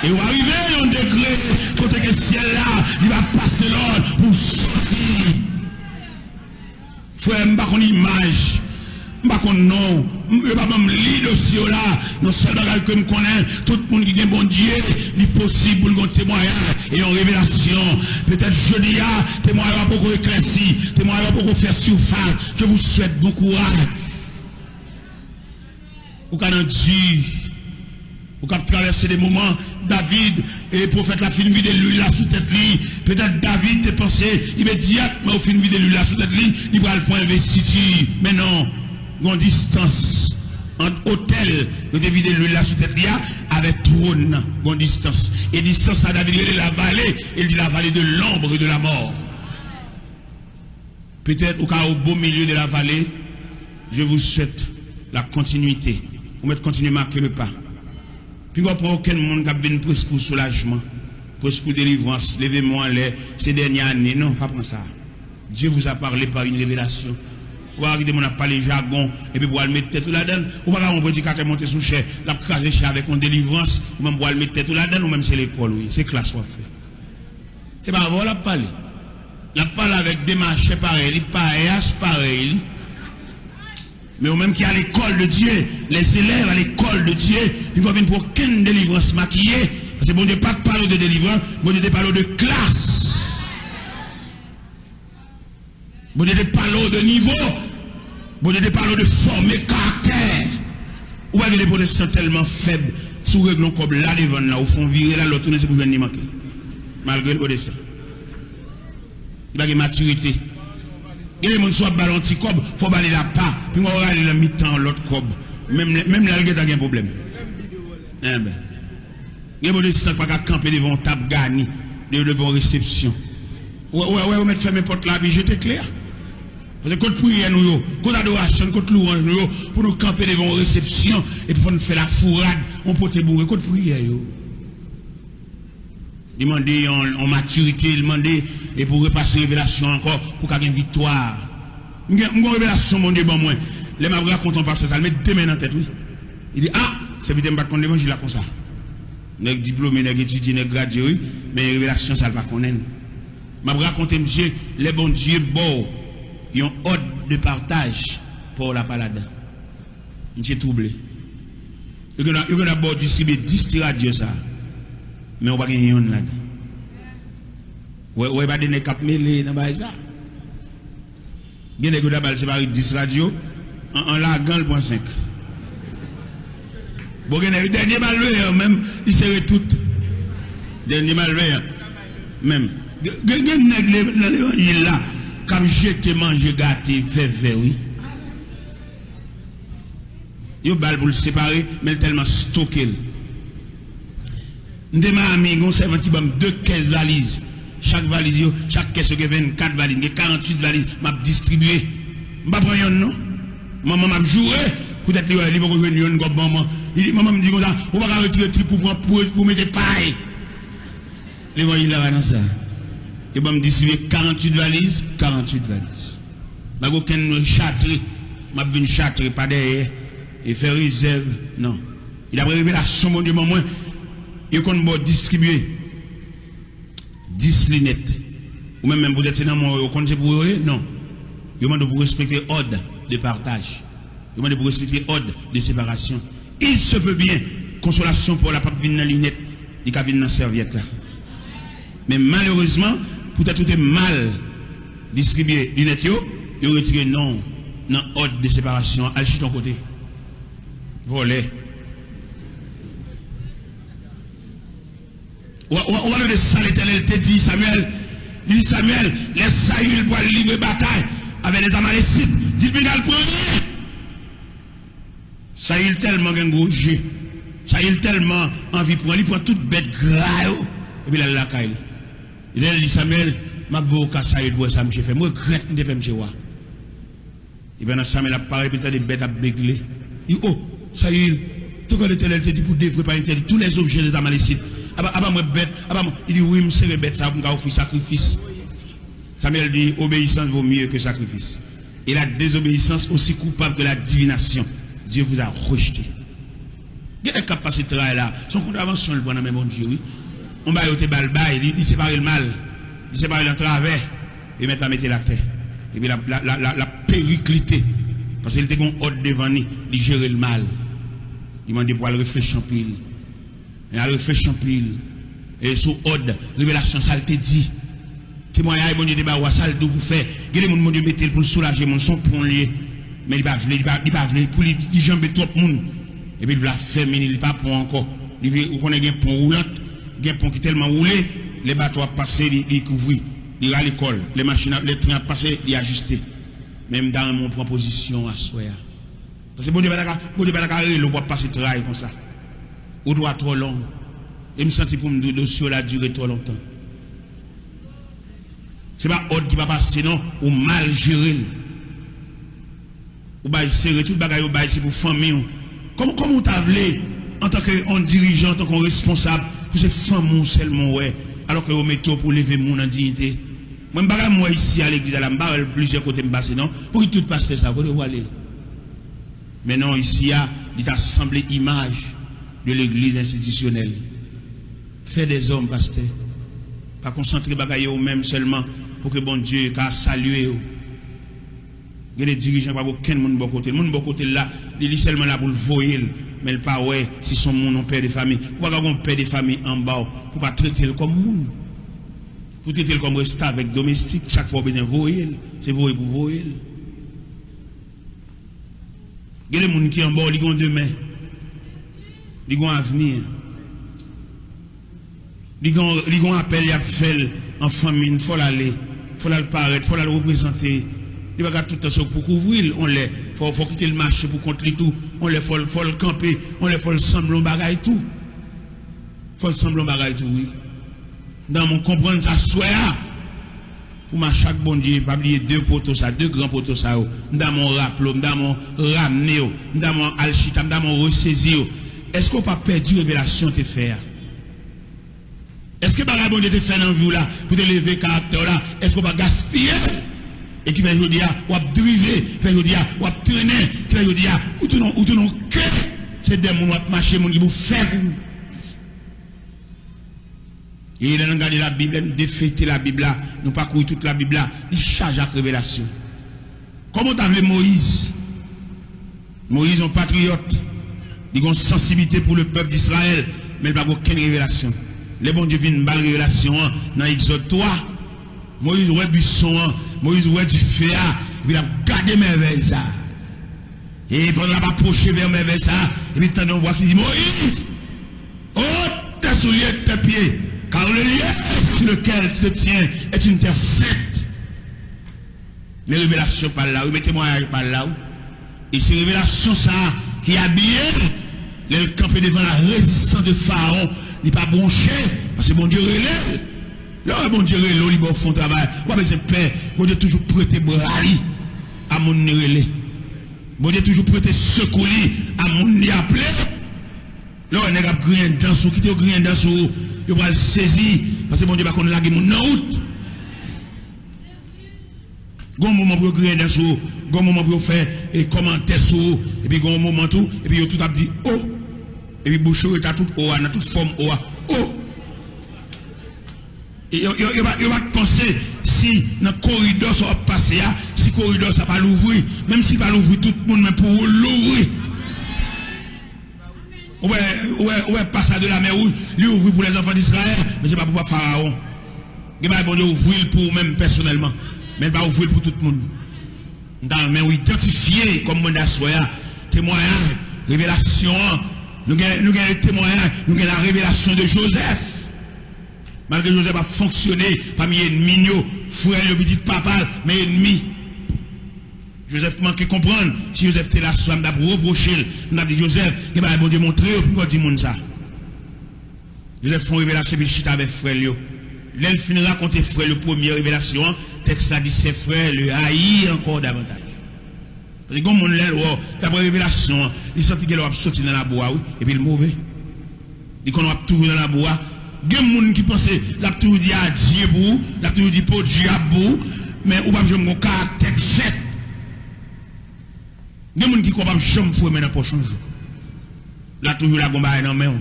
E w a rive yon degre kote ke syèl la, li va pase lòd pou w soti. Frè, m pa konn imaj, m pa konn non, m, yo pa ban m li dosye w la. Yon sèl bagay ke m konnen, tout moun ki gen Bondye, li posib pou l gen yon temwayaj e yon revelasyon. Petèt jodi a, temwayaj w poko eklèsi, temwayaj w poko fè sifas. Je vous souhaite bon courage. Ou ka nan di, ou k ap travèse de moman. David, e pwofèt la fin vide lwil la sou tèt li. Petèt David te panse imedyatman yo fin vide lwil la sou tèt li, li pral pran envestiti. Men non, gon distans ant otèl yo te vide lwil la sou tèt li a avèk twòn nan. Gon distans. E distans sa David rele la vale, e l di la vale de l'ombre de la mort. Petèt ou ka o bo milye de la vale. Je vous souhaite la continuité. Ou mèt kontinye make le pa. Pinga w pran okenn moun k ap vin preske w soulajman, preske w delivrans, leve men w anlè, se dènye ane. Non, pa pran sa. Dieu vous a parlé par une révélation. Ou pa kite moun ap pale jagon, epi pou al met tèt ou ladan l. Ou pa ka wè yon predikatè monte sou chè, l ap kraze chè avèk yon delivrans, ou menm pou al met tèt ou ladan l, ou menm se lekòl ou ye, se klas w ap fè. Se pa avè w l ap pale. L ap pale avèk demachè parèy li, payas parèy li. Men ou menm ki a lekòl de Dye, les élèves à l'école de Dieu, pinga w vin pran okenn delivrans makiye, paske Bondye pa t pale w de delivrans, Bondye te pale w de klas. Bondye te pale w de nivo. Bondye te pale w de fòme karaktè. Ou wè gen de pwotestan tèlman fèb, si w regle yon kòb la devan l la, ou fè yon vire la, lè w tounen se pou jwenn li manke. Malgre l pwotestan. Li pa gen matirite. Gen de moun si w ap ba l yon ti kòb, fò w ba li l apa, pinga w rale l nan mitan yon lòt kòb. Menm lè, menm lè l gentan gen pwoblèm. Enben. Gen pwotestan k pa ka kanpe devan yon tab gani, de, devan yon resepsyon. Ou wè, ou wè, ou wè, ou mèt fèmen pòt la, epi jete kle a. Paske kot priyè nou yo, kot adorasyon, kot lwanj nou yo, pou nou kanpe devan yon resepsyon, epi fò n fè lafourad, yon pote boure, kot priyè yo? Li mande yon, yon matirite, li mande, e pou repase revelasyon ankò, pou ka gen viktwa. M gen, m gen yon revelasyon Bondye ban mwen. Lè m ap rakonte yon pastè sa, l met de men nan tèt, wi. Li di, a, sèvitè m pa t konn levanjil la konsa. Nèg diplome, nèg etidye, nèg gradye, wi. Men revelasyon sa, l pa konnen l. M ap rakonte misye, lè Bondye ba w yon òd de pataj, pa w la pa ladan. Misye twouble. Yo gen, yo gen ba w distribye dis ti radyo sa. Men w pa gen yonn ladan. Wè, wè, pa de nèg k ap mele nan bagay sa. Gen nèg yo ta ba l separe dis radyo, an, an lagan l pran senk. Bon, gen nèg, dènye malveyan menm, li sere tout. Dènye malveyan menm. Gen, gen, gen nèg le, nan levanjil la, k ap jete manje gate vèvè, wi. Yo ba l pou l separe, men l tèlman stoke l. M te Miami, gen yon sèvant ki ban m de kès valiz. Chak valiz yo, chak kès yo gen vennkat valiz, m gen karanntuit valiz, m ap distribye. M pa pran yonn non. Manman m ap joure, poutèt li wè, li poko jwenn yonn kòb manman. Li di, manman m di konsa, ou pa ka retire trip ou pran pou, pou mete pay. Levanjil la pa nan sa. Yo ban m distribye karanntuit valiz, karanntuit valiz. Pa gen okenn chatre. M ap vin chatre pa dèyè e fè rezèv. Non. E daprè revelasyon Bondye ban mwen, yo konn ba w distribye dis linèt. Ou menm, menm poutèt se nan men w yo konn se pou yo ye? Non. Yo mande w pou w respekte òd de pataj. Yo mande w pou w respekte òd de separasyon. Il se peut bien, konsolasyon pa w la p ap vin nan linèt, li ka vin nan sèvyèt la. Men malerezman, poutèt ou te mal distribye linèt yo, yo retire non w nan òd de separasyon an. Al chita yon kote. Vòlè. Ou, ou, ou pa tande sa Letènèl te di Samyèl? Li di Samyèl, lè Sayil pral livre batay avèk lèzamalesit, di l vin al pran li. Sayil tèlman gen gwo je, Sayil tèlman anvi pran, li pran tout bèt gra yo, epi l al lakay li. Lè l di Samyèl, m ap voye w ka Sayil pou wè sa misye fè. M regrèt m te fè misye wa. Epi pandan Samyèl ap pare, epi l tande bèt ap begle. Li di, o, Sayil, tankou Letènèl te di pou devwe pa entèdi tous les objets des Amalécites. Apa, apa mwen bèt, apa mwen. Li di, wi, m sere bèt sa pou m ka ofri sakrifis. Samyèl di, obéissance vaut mieux que sacrifice. Et la désobéissance aussi coupable que la divination. Dieu vous a rejeté. Gen nèg k ap pase tray la, se yon kontravansyon l pran nan men Bondye, wi. Yon bagay yo te ba l bay, li, li separe l mal. Li separe l an travè. E mèt la mete l atè. Epi l ap, l ap, l ap, l ap, l ap periklite. Paske li te gen yon òd devan li, li jere l mal. Li mande pou al reflechi anpil. Men al reflechi anpil. E sou òd, revelasyon sa l te di. Temwayaj Bondye te ba w a, sa l di w pou fè. Gen de moun Bondye mete l pou l soulaje moun, se yon pon l ye. Men li pa vle, li pa, li pa vle, pou li, li janbe twòp moun. Epi l vle ap fèmen li, li pa pon ankò. Li vle, ou konnen gen pon woulant, gen pon ki tèlman woule, lè bato ap pase, li, li kouvri, li rale kò l. Lè machin ap, lè tren ap pase, li ajiste. Men m ta renmen w pran pozisyon w aswè a. Paske Bondye pa ta ka, Bondye pa ta ka rele w pou w ap pase tray konsa. Wout ou a twò long. E m santi pou m di w dosye w la dire twò lontan. Se pa òd ki pa pase non, ou mal jere l. Ou bay sere, tout bagay ou bay se pou fanmi w. Kòman, kòman w ta vle, antanke yon dirijan, antanke yon responsab, pou se fanmi w sèlman w wè, alòske yo mete w pou w leve moun an diyite? Mwen, m pa ka m wè isi a legliz la, m pa wè l plizyè kote m pase non. Pouki tout pastè sa, kote yo prale? Men non, isi a, li ta sanble imaj de legliz enstitisyonèl. Fè dèzòm, pastè. Pa konsantre bagay yo ou menm sèlman pou ke Bondye ka salye yo. Gen de dirijan pa gen okenn moun bò kote l. Moun bò kote l la, li, li sèlman la pou l voye l, men l pa wè si se yon moun, yon pè de fanmi. Ou pa ka gen yon pè de fanmi anba w pou w pa trete l kòm moun. Pou w trete l kòm restavèk domestik, chak fwa w bezwen voye l, se voye pou voye l. Gen de moun ki anba w, li gen yon demen. Li gen yon avni. Li gen, li gen yon apèl y ap fè l an fanmi n, fò l ale, fò l al parèt, fò l al reprezante. Li pa ka tout tan se w pou kouvri l, yon lè, fò, fò w kite l mache pou kont li tou, yon lè, fò l, fò l kanpe, yon lè, fò l sanble yon bagay tou. Fò l sanble yon bagay tou, wi. Nan moun konprann sa swè a. Pou mache ak Bondye, pa bliye de poto sa, de gran poto sa yo. M ta renmen w raple w, m ta renmen w ramne yo, m ta renmen w al chita, m ta renmen w resezi yo. Èske w pa pèdi revelasyon w te fè a? Èske bagay Bondye te fè nan vi w la, pou te leve karaktè w la, èske w pa gaspiye l? E ki fè jodi a, w ap drive, ki fè jodi a, w ap trennen, ki fè jodi a, ou tounen, ou tounen yon ke, se dèyè moun w ap mache, moun ki pou fè pou ou. E lè n gade Labib, lè n defete Labib la, nou pakouri tout Labib la, li chaje ak revelasyon. Kòman w ta vle Moyiz? Moyiz yon patriyòt, li gen yon sansiblite pou le pèp Dizrayèl, men li pa gen okenn revelasyon. Lè Bondye vin ba l revelasyon an nan Egzòd twa, Moyiz wè bison an, Moyiz wè dife a, epi l ap gade mèvèy sa a. E pandan l ap apwoche vè mèvèy sa a, epi l tande yon vwa ki di, Moyiz! Ôte tes souliers de tes pieds, car le lieu sur lequel tu te tiens est une terre sainte. Men revelasyon pa l la, wi, men temwayaj pa l la, wi. E se revelasyon sa a ki abiye l, lè l kanpe devan la rezistans de Farawon, li pa bwonche, paske Bondye rele l. Lè w wè Bondye rele w, li ba w fè yon travay, ou pa bezwen pè. Bondye toujou prete bra li a moun li rele. Bondye toujou prete sekou li a moun li aple. Lè w wè nèg ap griyen dan sou ou, kite yo griyen dan sou ou, yo pral sezi, paske Bondye pa konn lage moun nan wout. Gon moman pou yo griyen dan sou ou, gon moman pou yo fè e, kòmantè sou ou, epi gon moman tou, epi yo tout ap di o, epi bouch yo rete a tout o a, nan tout fòm o a, o. E yo, yo, yo pa, yo pa t panse si nan koridò sa w ap pase a, si koridò sa pa louvri, menm si l pa louvri tout moun, men pou ou l louvri. Ou wè, ou wè, ou wè passage de la mer Rouge, li ouvri pou les enfants d'Israël, men se pa pou pèp Farawon. Gen bagay Bondye ouvri l pou ou menm pèsonèlman, men l pa ouvri l pou tout moun. M ta renmen w idantifye kòm mwen aswè a, temwayaj, revelasyon an. Nou gen, nou gen temwayaj, nou gen la révélation de Joseph. Malgre Joseph ap fonksyone pami ènmi l yo, frè l yo, pitit papa l, men ènmi. Joseph manke konprann. Si Joseph te la aswè a, m t ap repwoche l, m t ap di, Joseph, gen bagay Bondye montre w, poukisa w di moun sa? Joseph fè yon revelasyon epi l chita avèk frè l yo. Lè l fin rakonte frè l yo premye revelasyon an, tèks la di, ses frères le haïrent encore davantage. Paske gen moun lè l wè w, daprè revelasyon an, li santi gen lè w ap soti nan labou a, wi, epi l move. Li konnen w ap toujou nan labou a. Gen moun ki panse l ap toujou di adye pou ou, l ap toujou di podyab pou ou, men ou p ap janm gen yon karaktè k fèt. Gen moun ki kwè w p ap janm foure men nan pòch yon jou. L a toujou lage yon bagay nan men w.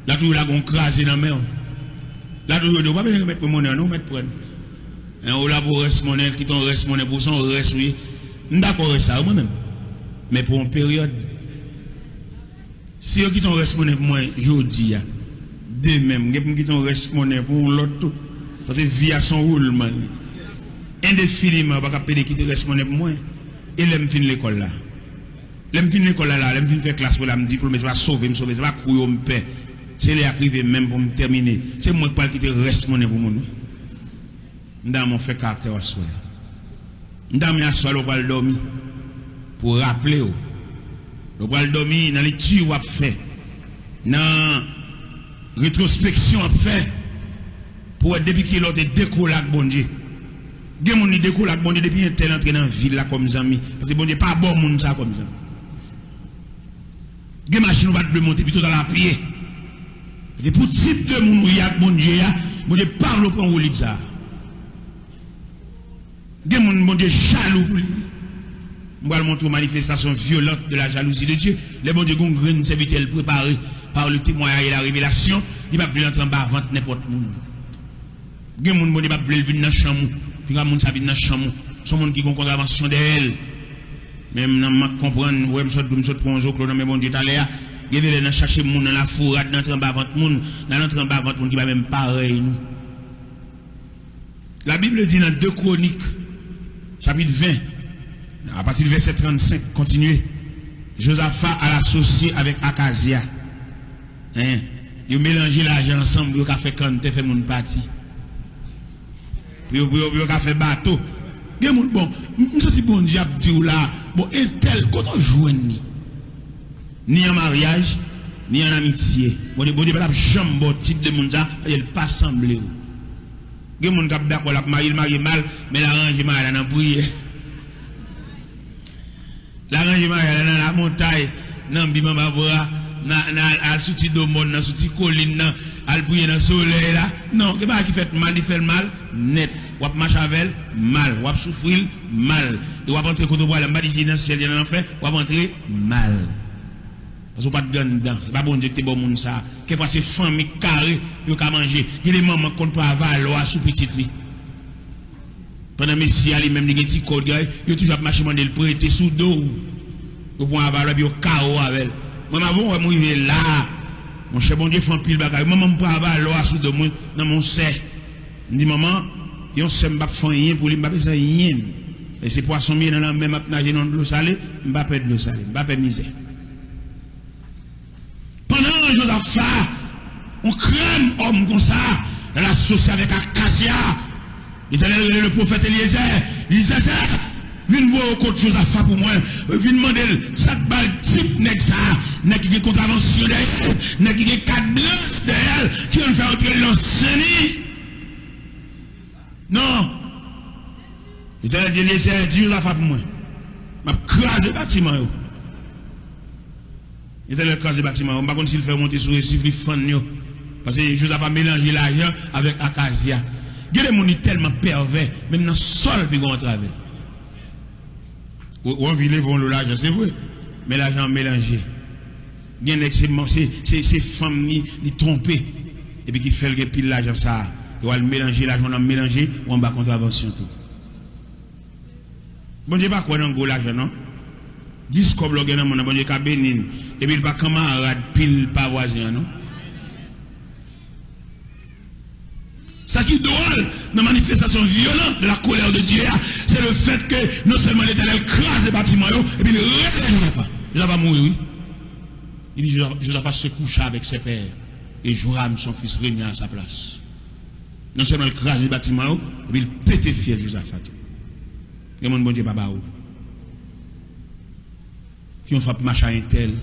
L a toujou lage yon kraze nan men w. L a toujou di w, pa bezwen remèt mwen monnen an non, mèt pran l. En, ou la pou rès monnen, l kite yon rès monnen pou w, se yon rès ou ye. M dakò rès sa yo mwen menm. Men pou yon peryòd. Si yo kite yon rès monnen pou mwen jodi a, demen m gen pou m kite yon rès monnen pou yon lòt tou. Paske vi a se yon woulman li. Endefiniman, yo pa ka pede kite rès monnen pou mwen. E lè m fin lekòl la? Lè m fin lekòl la, la, lè m fin fè klas mwen la, m di pou l, men se pa sove m sove, se pa kou yo m pè. Se lè a k rive menm pou m tèmine. Se mwen k pral kite rès monnen pou moun, wi. M ta renmen w fè karaktè w aswè a. M ta renmen aswè a lè w pral dòmi, pou w raple w. Lè w pral dòmi, nan lekti w ap fè, nan retwospeksyon w ap fè, pou w wè depi kilè w te dekole ak Bondye. Gen moun li dekole ak Bondye depi entèl antre nan vi l la kòm zanmi. Paske Bondye pa ba w moun sa kòm zanmi. Gen machin ou pa t dwe monte, pito t al a pye. Se pou tip de moun ou ye ak Bondye a, Bondye pa vle w pran woulib sa a. Gen moun Bondye jalou pou li. M pral montre w manifestation violente de la jalousie de Dieu. Lè Bondye gen yon grenn sèvitè l prepare par le témoignage et la révélation, li p ap vle l antre anba vant nenpòt moun. Gen moun Bondye p ap vle l vin nan chanm ou. Piga moun sa vin nan chanm ou. Se yon moun ki gen yon kontravansyon dèyè l. Men m nan mank konprann, ou wè m sot di w m sot pran yon zoklo nan men Bondye talè a. Gen de lè n al chache moun nan lafourad, n antre anba vant moun, n al antre anba vant moun ki pa menm parèy nou. La Bible dit dans deux Chroniques, chapitre vingt, à partir du verset trente-cinq, continuez. Josaphat al asosye avèk Akazya. Hein? Yo melanje lajan ansanm pou yo ka fè kanntè, fè moun pati. Pou yo, pou yo, pou yo ka fè bato. Gen moun, bon, m, m santi Bondye ap di w la, bon, entèl, kote w jwenn li? Ni an maryaj, ni an amitye. Bondye, Bondye pa t ap janm ba w tip de moun sa, paske l pa sanble w. Gen moun k ap dakò l ap marye, l marye mal, men l aranje maryaj la nan priyè. L aranje maryaj la nan lamontay, nan bib anba bra, nan, nan al, al sou ti do mòn nan, sou ti kolin nan, al priye nan solèy la. Non, gen bagay ki fèt mal, li fè l mal nèt. W ap mache avè l mal, w ap soufri l mal. E w ap antre kote w prale a, m pa di se nan syèl, se nan lanfè, w ap antre mal. Paske w pa t gen anndan. Se pa Bondye ki te ba w moun sa a. Kèkfwa se fanmi k kare pou yo ka manje. Gen de manman k konn pran avalò a sou pitit li. Pandan mesye a li menm li gen ti kòb, yo toujou ap mache mande l prete sou do w. Yo pran avalò epi yo kare w avè l. Mwen, avan w wè m rive la a, monchè, Bondye fè anpil bagay. Manman m pran avalò a sou do mwen nan men yon sè. M di, manman, yon sè m p ap fè anyen pou li, m pa bezwen anyen. E se pwason m ye nan lanmè, m ap naje nan dlo sale, m pa pè dlo sale, m pa pè mizè. Pandan Jozafat, yon krèm òm konsa, l al asosye avèk Akazya. Letènèl rele le pwofèt Elyezè. Li di, Elyezè, vin voye w kot Jozafat pou mwen. Vin mande l sa k ba l tip nèg sa a. Nèg ki gen kontravansyon dèyè l, nèg ki gen kat blanch dèyè l, ki konn fè antre l nan seni. Non. Letènèl di, Elyezè, di Jozafat pou mwen. M ap kraze batiman yo. Letènèl kraze batiman yo. M pa konn si l fè yo monte sou resif, li fann yo. Paske Jozafat melanje lajan avèk Akazya. Gen de moun li tèlman pèvè, menm nan sòl pi gon antrave l. Ou, ou anvi leve yon lo lajan, se vre. Men lajan an melanje. Gen nèg se, se, se, se fanm li, li twonpe. Epi ki fè l gen pil lajan sa a. Yo al melanje, lajan w nan melanje, ou anba kontravansyon tou. Bondye pa kwè nan gwo lajan, non. Dis kòb lè w gen nan men w, Bondye ka beni l. Epi l pa kanmarad pil pa vwazen an, non. Sa ki dwòl nan manifestasyon vyolan de la colère de Dieu a, se le fèt ke non sèlman Letènèl kraze batiman yo, epi li rele Jozafa. Jozafa mouri, wi. Li di, Jozafa, Jozafa se coucha avec ses pères, et Joram, son fils, régna à sa place. Non sèlman l kraze batiman yo, epi l pete fyèl Jozafa tou. Gen moun Bondye pa ba ou. Ki yon fè w ap mache a entèl?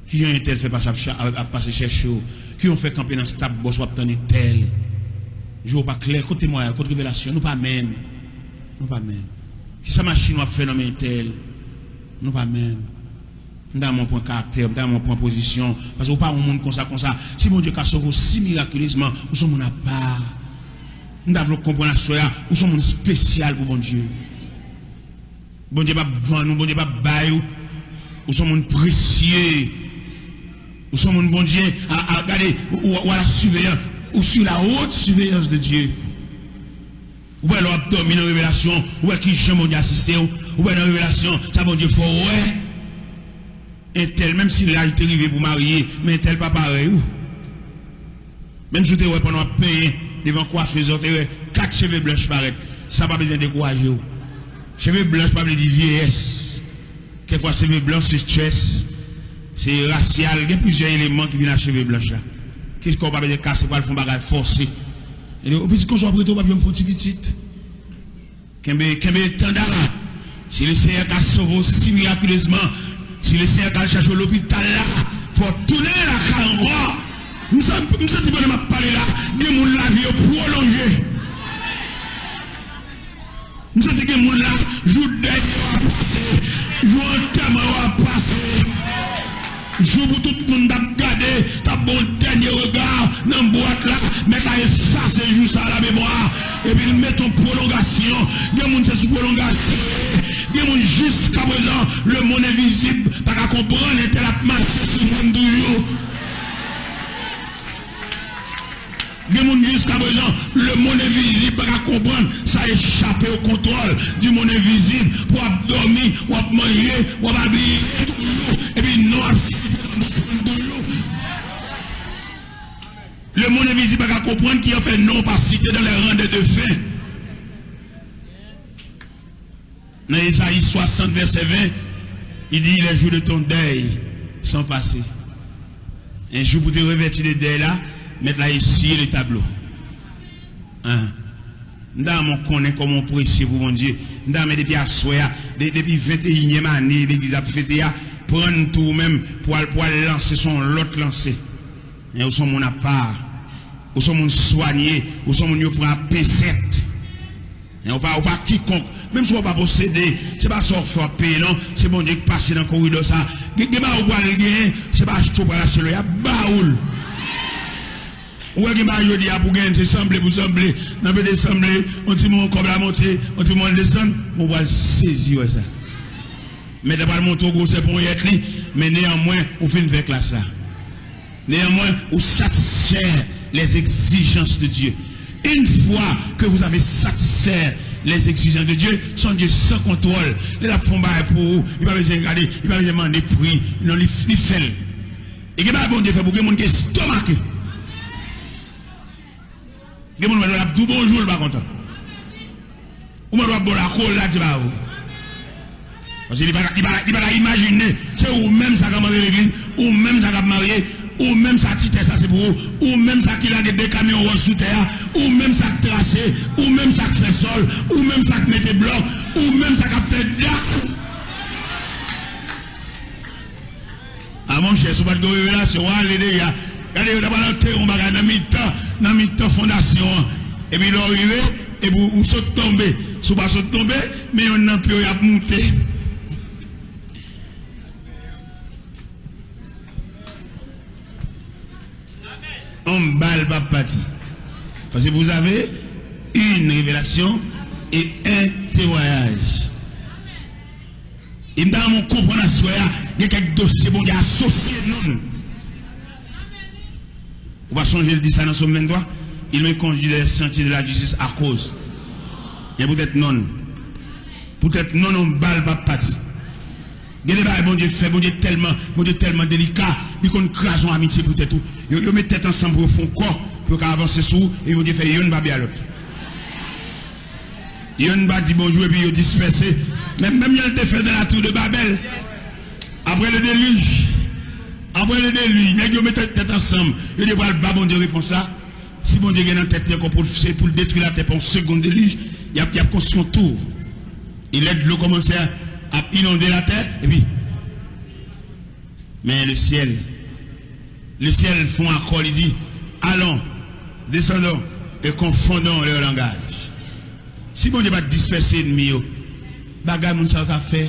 Ki jan entèl fè pase ap, cha- ap, ap pase chèche w? Ki yon fè kanpe nan Stop Boss w ap tann entèl? Je w pa klè, kote temwayaj, kote revelasyon? Nou pa menm. Nou pa menm. Kisa machin w ap fè nan men entèl? Nou pa menm. M ta renmen w pran karaktè, m ta renmen w pran pozisyon, paske w pa yon moun konsa, konsa. Si Bondye ka sove w si mirakilezman, ou se yon moun apa. M ta vle w konprann aswè a, ou se yon moun espesyal pou Bondye. Bondye p ap vann ou, Bondye p ap bay ou. Ou se yon moun presye. Ou se yon moun Bondye, a, a, gade, ou, ou, ou a la surveillance, ou sur la haute surveillance de Dieu. Ou wè lè w ap dòmi nan revelasyon, ou wè ki jan Bondye asiste w, ou wè nan revelasyon, sa Bondye fè w wè. Entèl, menm si laj te rive pou marye, men entèl pa parèy ou. Menm si w te wè pandan w ap penyen devan kwafez la, w te wè kat cheve blanch parèt, sa pa bezwen dekouraje w. Cheve blanch pa vle di vyeyès. Kèk fwa cheve blanch se stress, se rasyal, gen plizyè eleman ki vin ak cheve blanch la. Kèk fwa w pa bezwen kase pou al fè yon bagay fòse. E di, o pitit konsa w ap rete, w p ap janm fè yon ti pitit. Kenbe, kenbe etanda. Si Lesenyè ka sove w si mirakilezman, si Lesenyè ka al chache w lopital la, fò w tounen lakay ankò. M san-, m santi pandan m ap pale la, gen moun lavi yo pwolonje. M santi gen moun la, jou dèy yo ap pase, jou antèman yo ap pase. Jou pou tout moun t ap gade, t ap ba w dènye rega nan bwat la, mèt la efase jou sa a nan memwa a, epi l mete yon pwolongasyon. Gen moun se sou pwolongasyon. Gen moun jiskaprezan, lemonn envizib pa ka konprann entèl ap mache sou moun toujou. Gen moun jiskaprezan, lemonn envizib pa ka konprann sa echape o kontwòl di monn envizib, pou w ap dòmi, w ap manje, w ap abiye toujou, epi non w ap site nan bouch moun toujou. Lemonn envizib pa ka konprann ki an fè non w pa site dans les rangs des défunts. Nan Ezayi swasant vèsè ven, li di, les jours de ton deuil sont passés. En jou pou te revèti de dèy la, mèt la esiye le tablo. An. M ta renmen w konnen kòman w presye pou Bondye. M ta renmen depi aswè a, de- depi venteyinyèm ane legliz ap fete a, pran n tou ou menm pou al, pou al lanse sou yon lòt lanse. Men ou se yon moun apa. Ou se yon moun swanye. Ou se yon moun yo pran ap pesèt. Men ou pa, ou pa kikonk. Menm si w pa posede, se pa sa w fè w ap peye non. Se Bondye ki pase nan koridò sa. Gen, gen bagay ou pral genyen, se pa achte w pral achte l, y ap ba ou l. Ou wè gen bagay jodi a pou genyen, se sanble pou sanble. Nan pede sanble, yon ti moman kòb la monte, yon ti moman l desann, men ou pral sezi wè sa. Mèt la pral montre w gwosè ponyèt li, men neyanmwen, ou fin fè klas la. Néanmoins, ou satisfè les exigences de Dieu. Une fois que vous avez satisfait les exigences de Dieu, son Dieu sans contrôle. Lè l ap fè yon bagay pou ou, li pa bezwen gade, li pa bezwen mande pri. Non, li, li fè l. E gen bagay Bondye fè pou gen moun ki estomake. Gen moun wè lè l ap di w bonjou, l pa kontan. Ou mande w ap ba w lakolad, se pa vre. Paske li pa, li pa, li pa ta imajine, se ou menm sa k ap antre legliz, ou menm sa k ap marye, ou menm sa ti tè sa se pou ou, ou menm sa ki lage de kamyon wòch sou tè a, ou menm sa k trase, ou menm sa k fè sòl, ou menm sa k mete blòk, ou menm sa k ap fè dak. A monchè, si w pa t gen revelasyon, w ale deja. Gade, yo ta pral antere yon bagay nan mitan, nan mitan fondasyon an. Epi lè w rive, epi w, ou sot tonbe. Si w pa sot tonbe, men yonn nan pye w y ap moute. Yon bal p ap pati. Paske pou w save, Une révélation et un témoignage. E m ta renmen w konprann aswè a, gen kèk dosye Bondye asosye nou. Ou pa sonje l di sa nan Sòm venntwa? Il me conduit dans les sentiers de la justice à cause. E poutèt non l. Poutèt non l, yon bal p ap pati. Gen de bagay Bondye fè, Bondye tèlman, Bondye tèlman delika, li konn kraze yon amitye poutèt ou. Yo, yo met tèt ansanm pou yo fè yon kò, pou yo ka avanse sou ou, e Bondye fè yonn pa byen a lòt. Yonn pa di bonjou epi yo dispèse. Menm, menm jan l te fè nan la tour de Babèl. Après le déluge, après le déluge, nèg yo met tèt ansanm, yo di yo pral ba Bondye repons la. Si Bondye gen nan tèt li ankò pou l, se pou l detwi latè pa yon segonn delij, y ap, y ap konstwi yon tou. E lè dlo kòmanse ap inonde latè, epi, men le ciel, le ciel fè yon akò, li di, allons, descendons et confondons leur langage. Si Bondye pa t dispèse ènmi yo, bagay moun sa yo ta fè,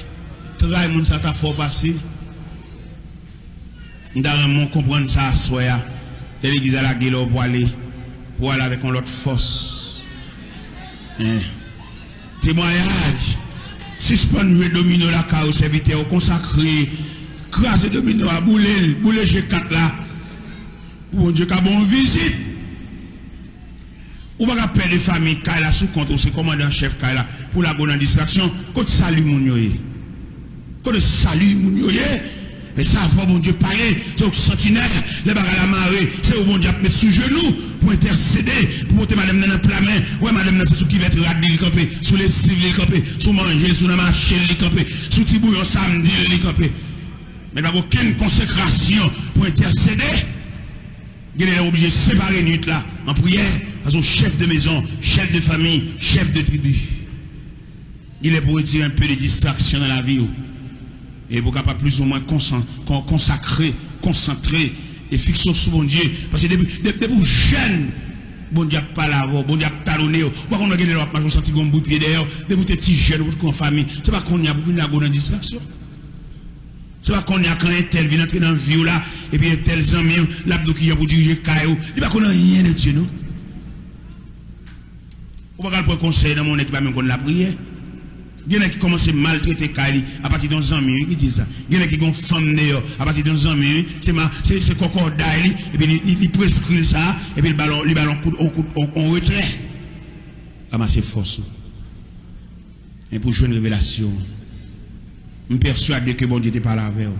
tray moun sa yo ta fè w pase. M ta renmen w konprann sa aswè a. Lè legliz la lage lè w pwale, pou w ale avèk yon lòt fòs. Hein. Temwayaj. Sispann jwe domino lakay ou, sèvitè, ou konsakre. Kraze domino a, boule l, boule je kat la. Pou Bondye ka ba w vizit. Ou pa ka pè de fanmi kay la sou kont ou, se kòmandan an chèf kay la, pou lage w nan distraksyon. Kote sali moun yo ye? Kote sali moun yo ye? E sa fò Bondye pale, se yon santinèl. Lè bagay la mare, se ou Bondye ap met sou jenou pou entèsede, pou pote madanm nan nan pla men. Ou wè madanm nan se sou kivèt rad li li kanpe, sou lesiv li li kanpe, sou manje l, sou nan mache l li kanpe, sou ti bouyon samdi l li kanpe. Men pa gen okenn konsekrasyon pou entèsede. Gen de lè w oblije separe nuit la an priyè, paske w chèf de mezon, chèf de fanmi, chèf de tribi. Il est pour retirer un peu de distraction dans la vie ou. E pou w kapab plizoumwen konsan-, kon-, konsakre, konsantre e fikse w sou Bondye. Paske depi, de-, depi w jèn, Bondye ap pale avè w, Bondye ap talone w. Ou pa konn wè gen lè w ap mache, w santi gen yon bout pye dèyè w. Depi w te ti jèn, ou potko an fanmi. Se pa kounye a pou w vin lage w nan distraksyon. Se pa kounye a kan entèl vin antre nan vi w la, epi entèl zanmi w, l ap di w kijan pou dirije kay ou. Li pa konn anyen de Dye, non. Ou pa ka al pran konsèy nan men yon nèg ki pa menm konn lapriyè. Gen nèg ki kòmanse maltrete kay li apati de yon zanmi, wi, ki di l sa. Gen nèg ki gen yon fanm deyò apati de yon zanmi, wi. Se ma-, se, se kòkòday li, epi li, li, li preskri l sa, epi li ba l, li ba l yon kout, yon kout, yon, yon retrè. Ranmase fòs ou. Men pou jwenn revelasyon an. M pèswade ke Bondye te pale avè w.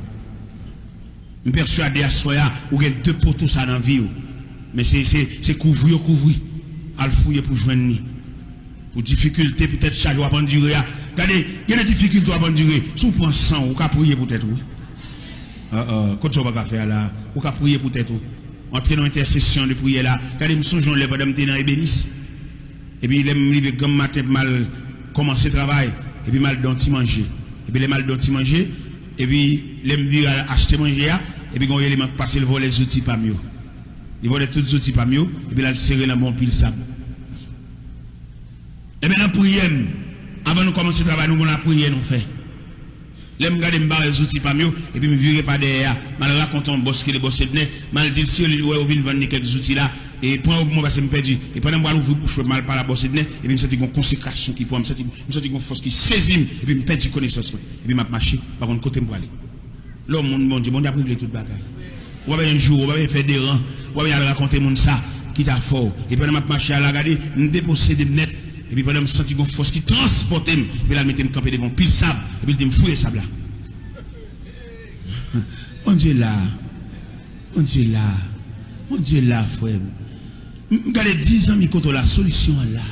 M pèswade aswè a, ou gen de poto sa nan vi w. Men se, se, se kouvri yo kouvri. Al fouye pou jwenn li. Pou difikilte, poutèt chaje w ap andire a. Gade, gen de difikilte w ap andire. Si w pran san w, ou ka priye pou tèt ou. Ah, ah, kote sa w pa ka fè a la? Ou ka priye pou tèt ou. Antre nan entèsesyon de priyè la. Gade, m sonje yon lè pandan m te nan ebenis. Epi lè m rive granm maten pou m al kòmanse travay, epi m al dan yon ti manje. Epi lè m al dan yon ti manje, epi lè m vire al achte manje a, epi gen yon eleman k pase, l vòlè zouti pa m yo. Li vòlè tout zouti pa m yo, epi l al sere l anba yon pil sab. Ebyen, nan priyè m, anvan nou kòmanse travay, nou gen yon lapriyè nou fè. Lè m gade, m bare zouti pa m yo, epi m vire pa dèyè a, m al rakonte yon bòs ki rele bòs Ednè, m al di l, si li wè yo vin vann li kèk zouti la, e pran yo pou mwen, paske m pèdi. E pandan m pral ouvri bouch mwen, m al pale a bòs Ednè, epi m santi gen yon konsekrasyon ki pran m, m santi, m santi gen yon fòs ki sezi m, epi m pèdi konesans mwen, epi m ap mache, m pa konn kote m prale. Lè w moun Bondye, Bondye ap regle tout bagay. Ou pa bezwen joure, ou pa bezwen fè deran, ou pa bezwen al rakonte moun sa ki ta fè w. E pandan m ap mache a la, gade, m deposede m nèt. Epi pandan m santi gon fòs ki transpòte m, epi l al mete m kanpe devan yon pil sab, epi l di m, "Fouye sab la." Bondye la. Bondye la. Bondye la, frè m. M, m gade, di zanmi kote w la, solisyon an la.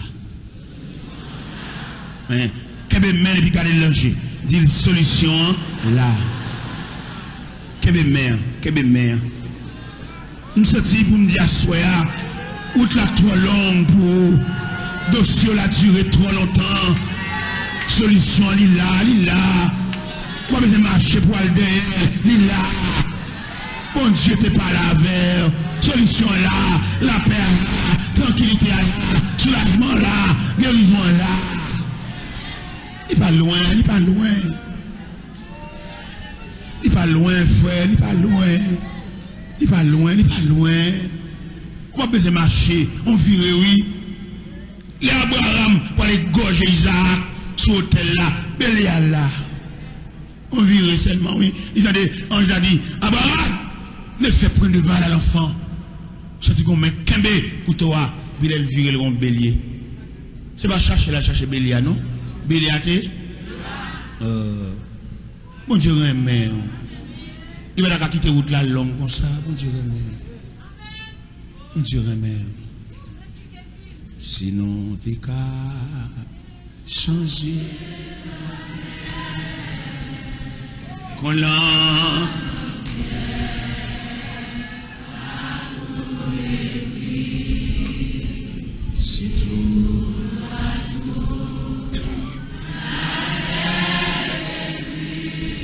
Hein? Kenbe men l epi gade l nan je. Di l, "Solisyon an la." Kenbe men an, kenbe men an. M santi pou m di aswè a, wout la twò long pou ou. Dosye w la dire twò lontan. Solisyon an, li la, li la. Ou pa bezwen mache pou al dèyè, li la. Bondye te pale avè w. Solisyon an la, lapè a la, trankilite a la, soulajman an la, gerizon an la. Li pa lwen, li pa lwen. Li pa lwen, frè, li pa lwen. Li pa lwen, li pa lwen. Ou pa bezwen mache, on vire, wi. Lè Abraram pral egòje Izaak sou otèl la, Belyal la, on vire sèlman, wi. Li tande anj la di, Abraram, ne fais point de mal à l'enfant. Santi gon men kenbe kouto a, epi lè l vire, l wè yon belye. Se pa chache l al chache belye a, non. Belye a te. Euh, Bondye renmen w. Li pa ta ka kite wout la long konsa. Bondye renmen w. Bondye renmen w. Si nou te ka chanje. Kon lan.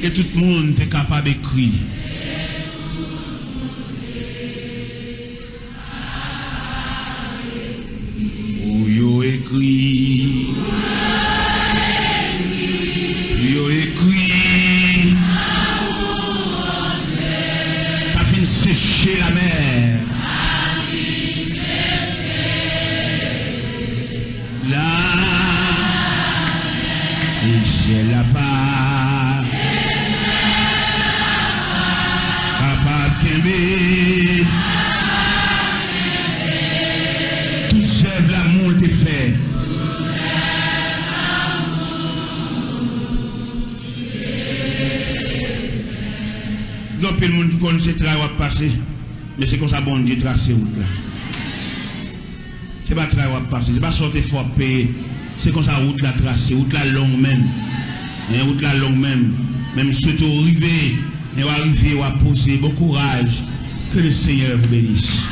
E tout moun te kapab ekri. Pou yo ekri. Pou yo ekri. Ta fin seche lamè. La, e syèl la pa kapab kenbe tout zèv lamou l te fè. Gen anpil moun ki konn se tray w ap pase, men se konsa Bondye trase wout la. Se pa tray w ap pase, se pa sa w te fè w ap peye. Se konsa wout la trase, wout la long menm. Men wout la long menm. Men m swete w rive, men w a rive, w a poze. Bon kouraj. Que le Seigneur vous bénisse.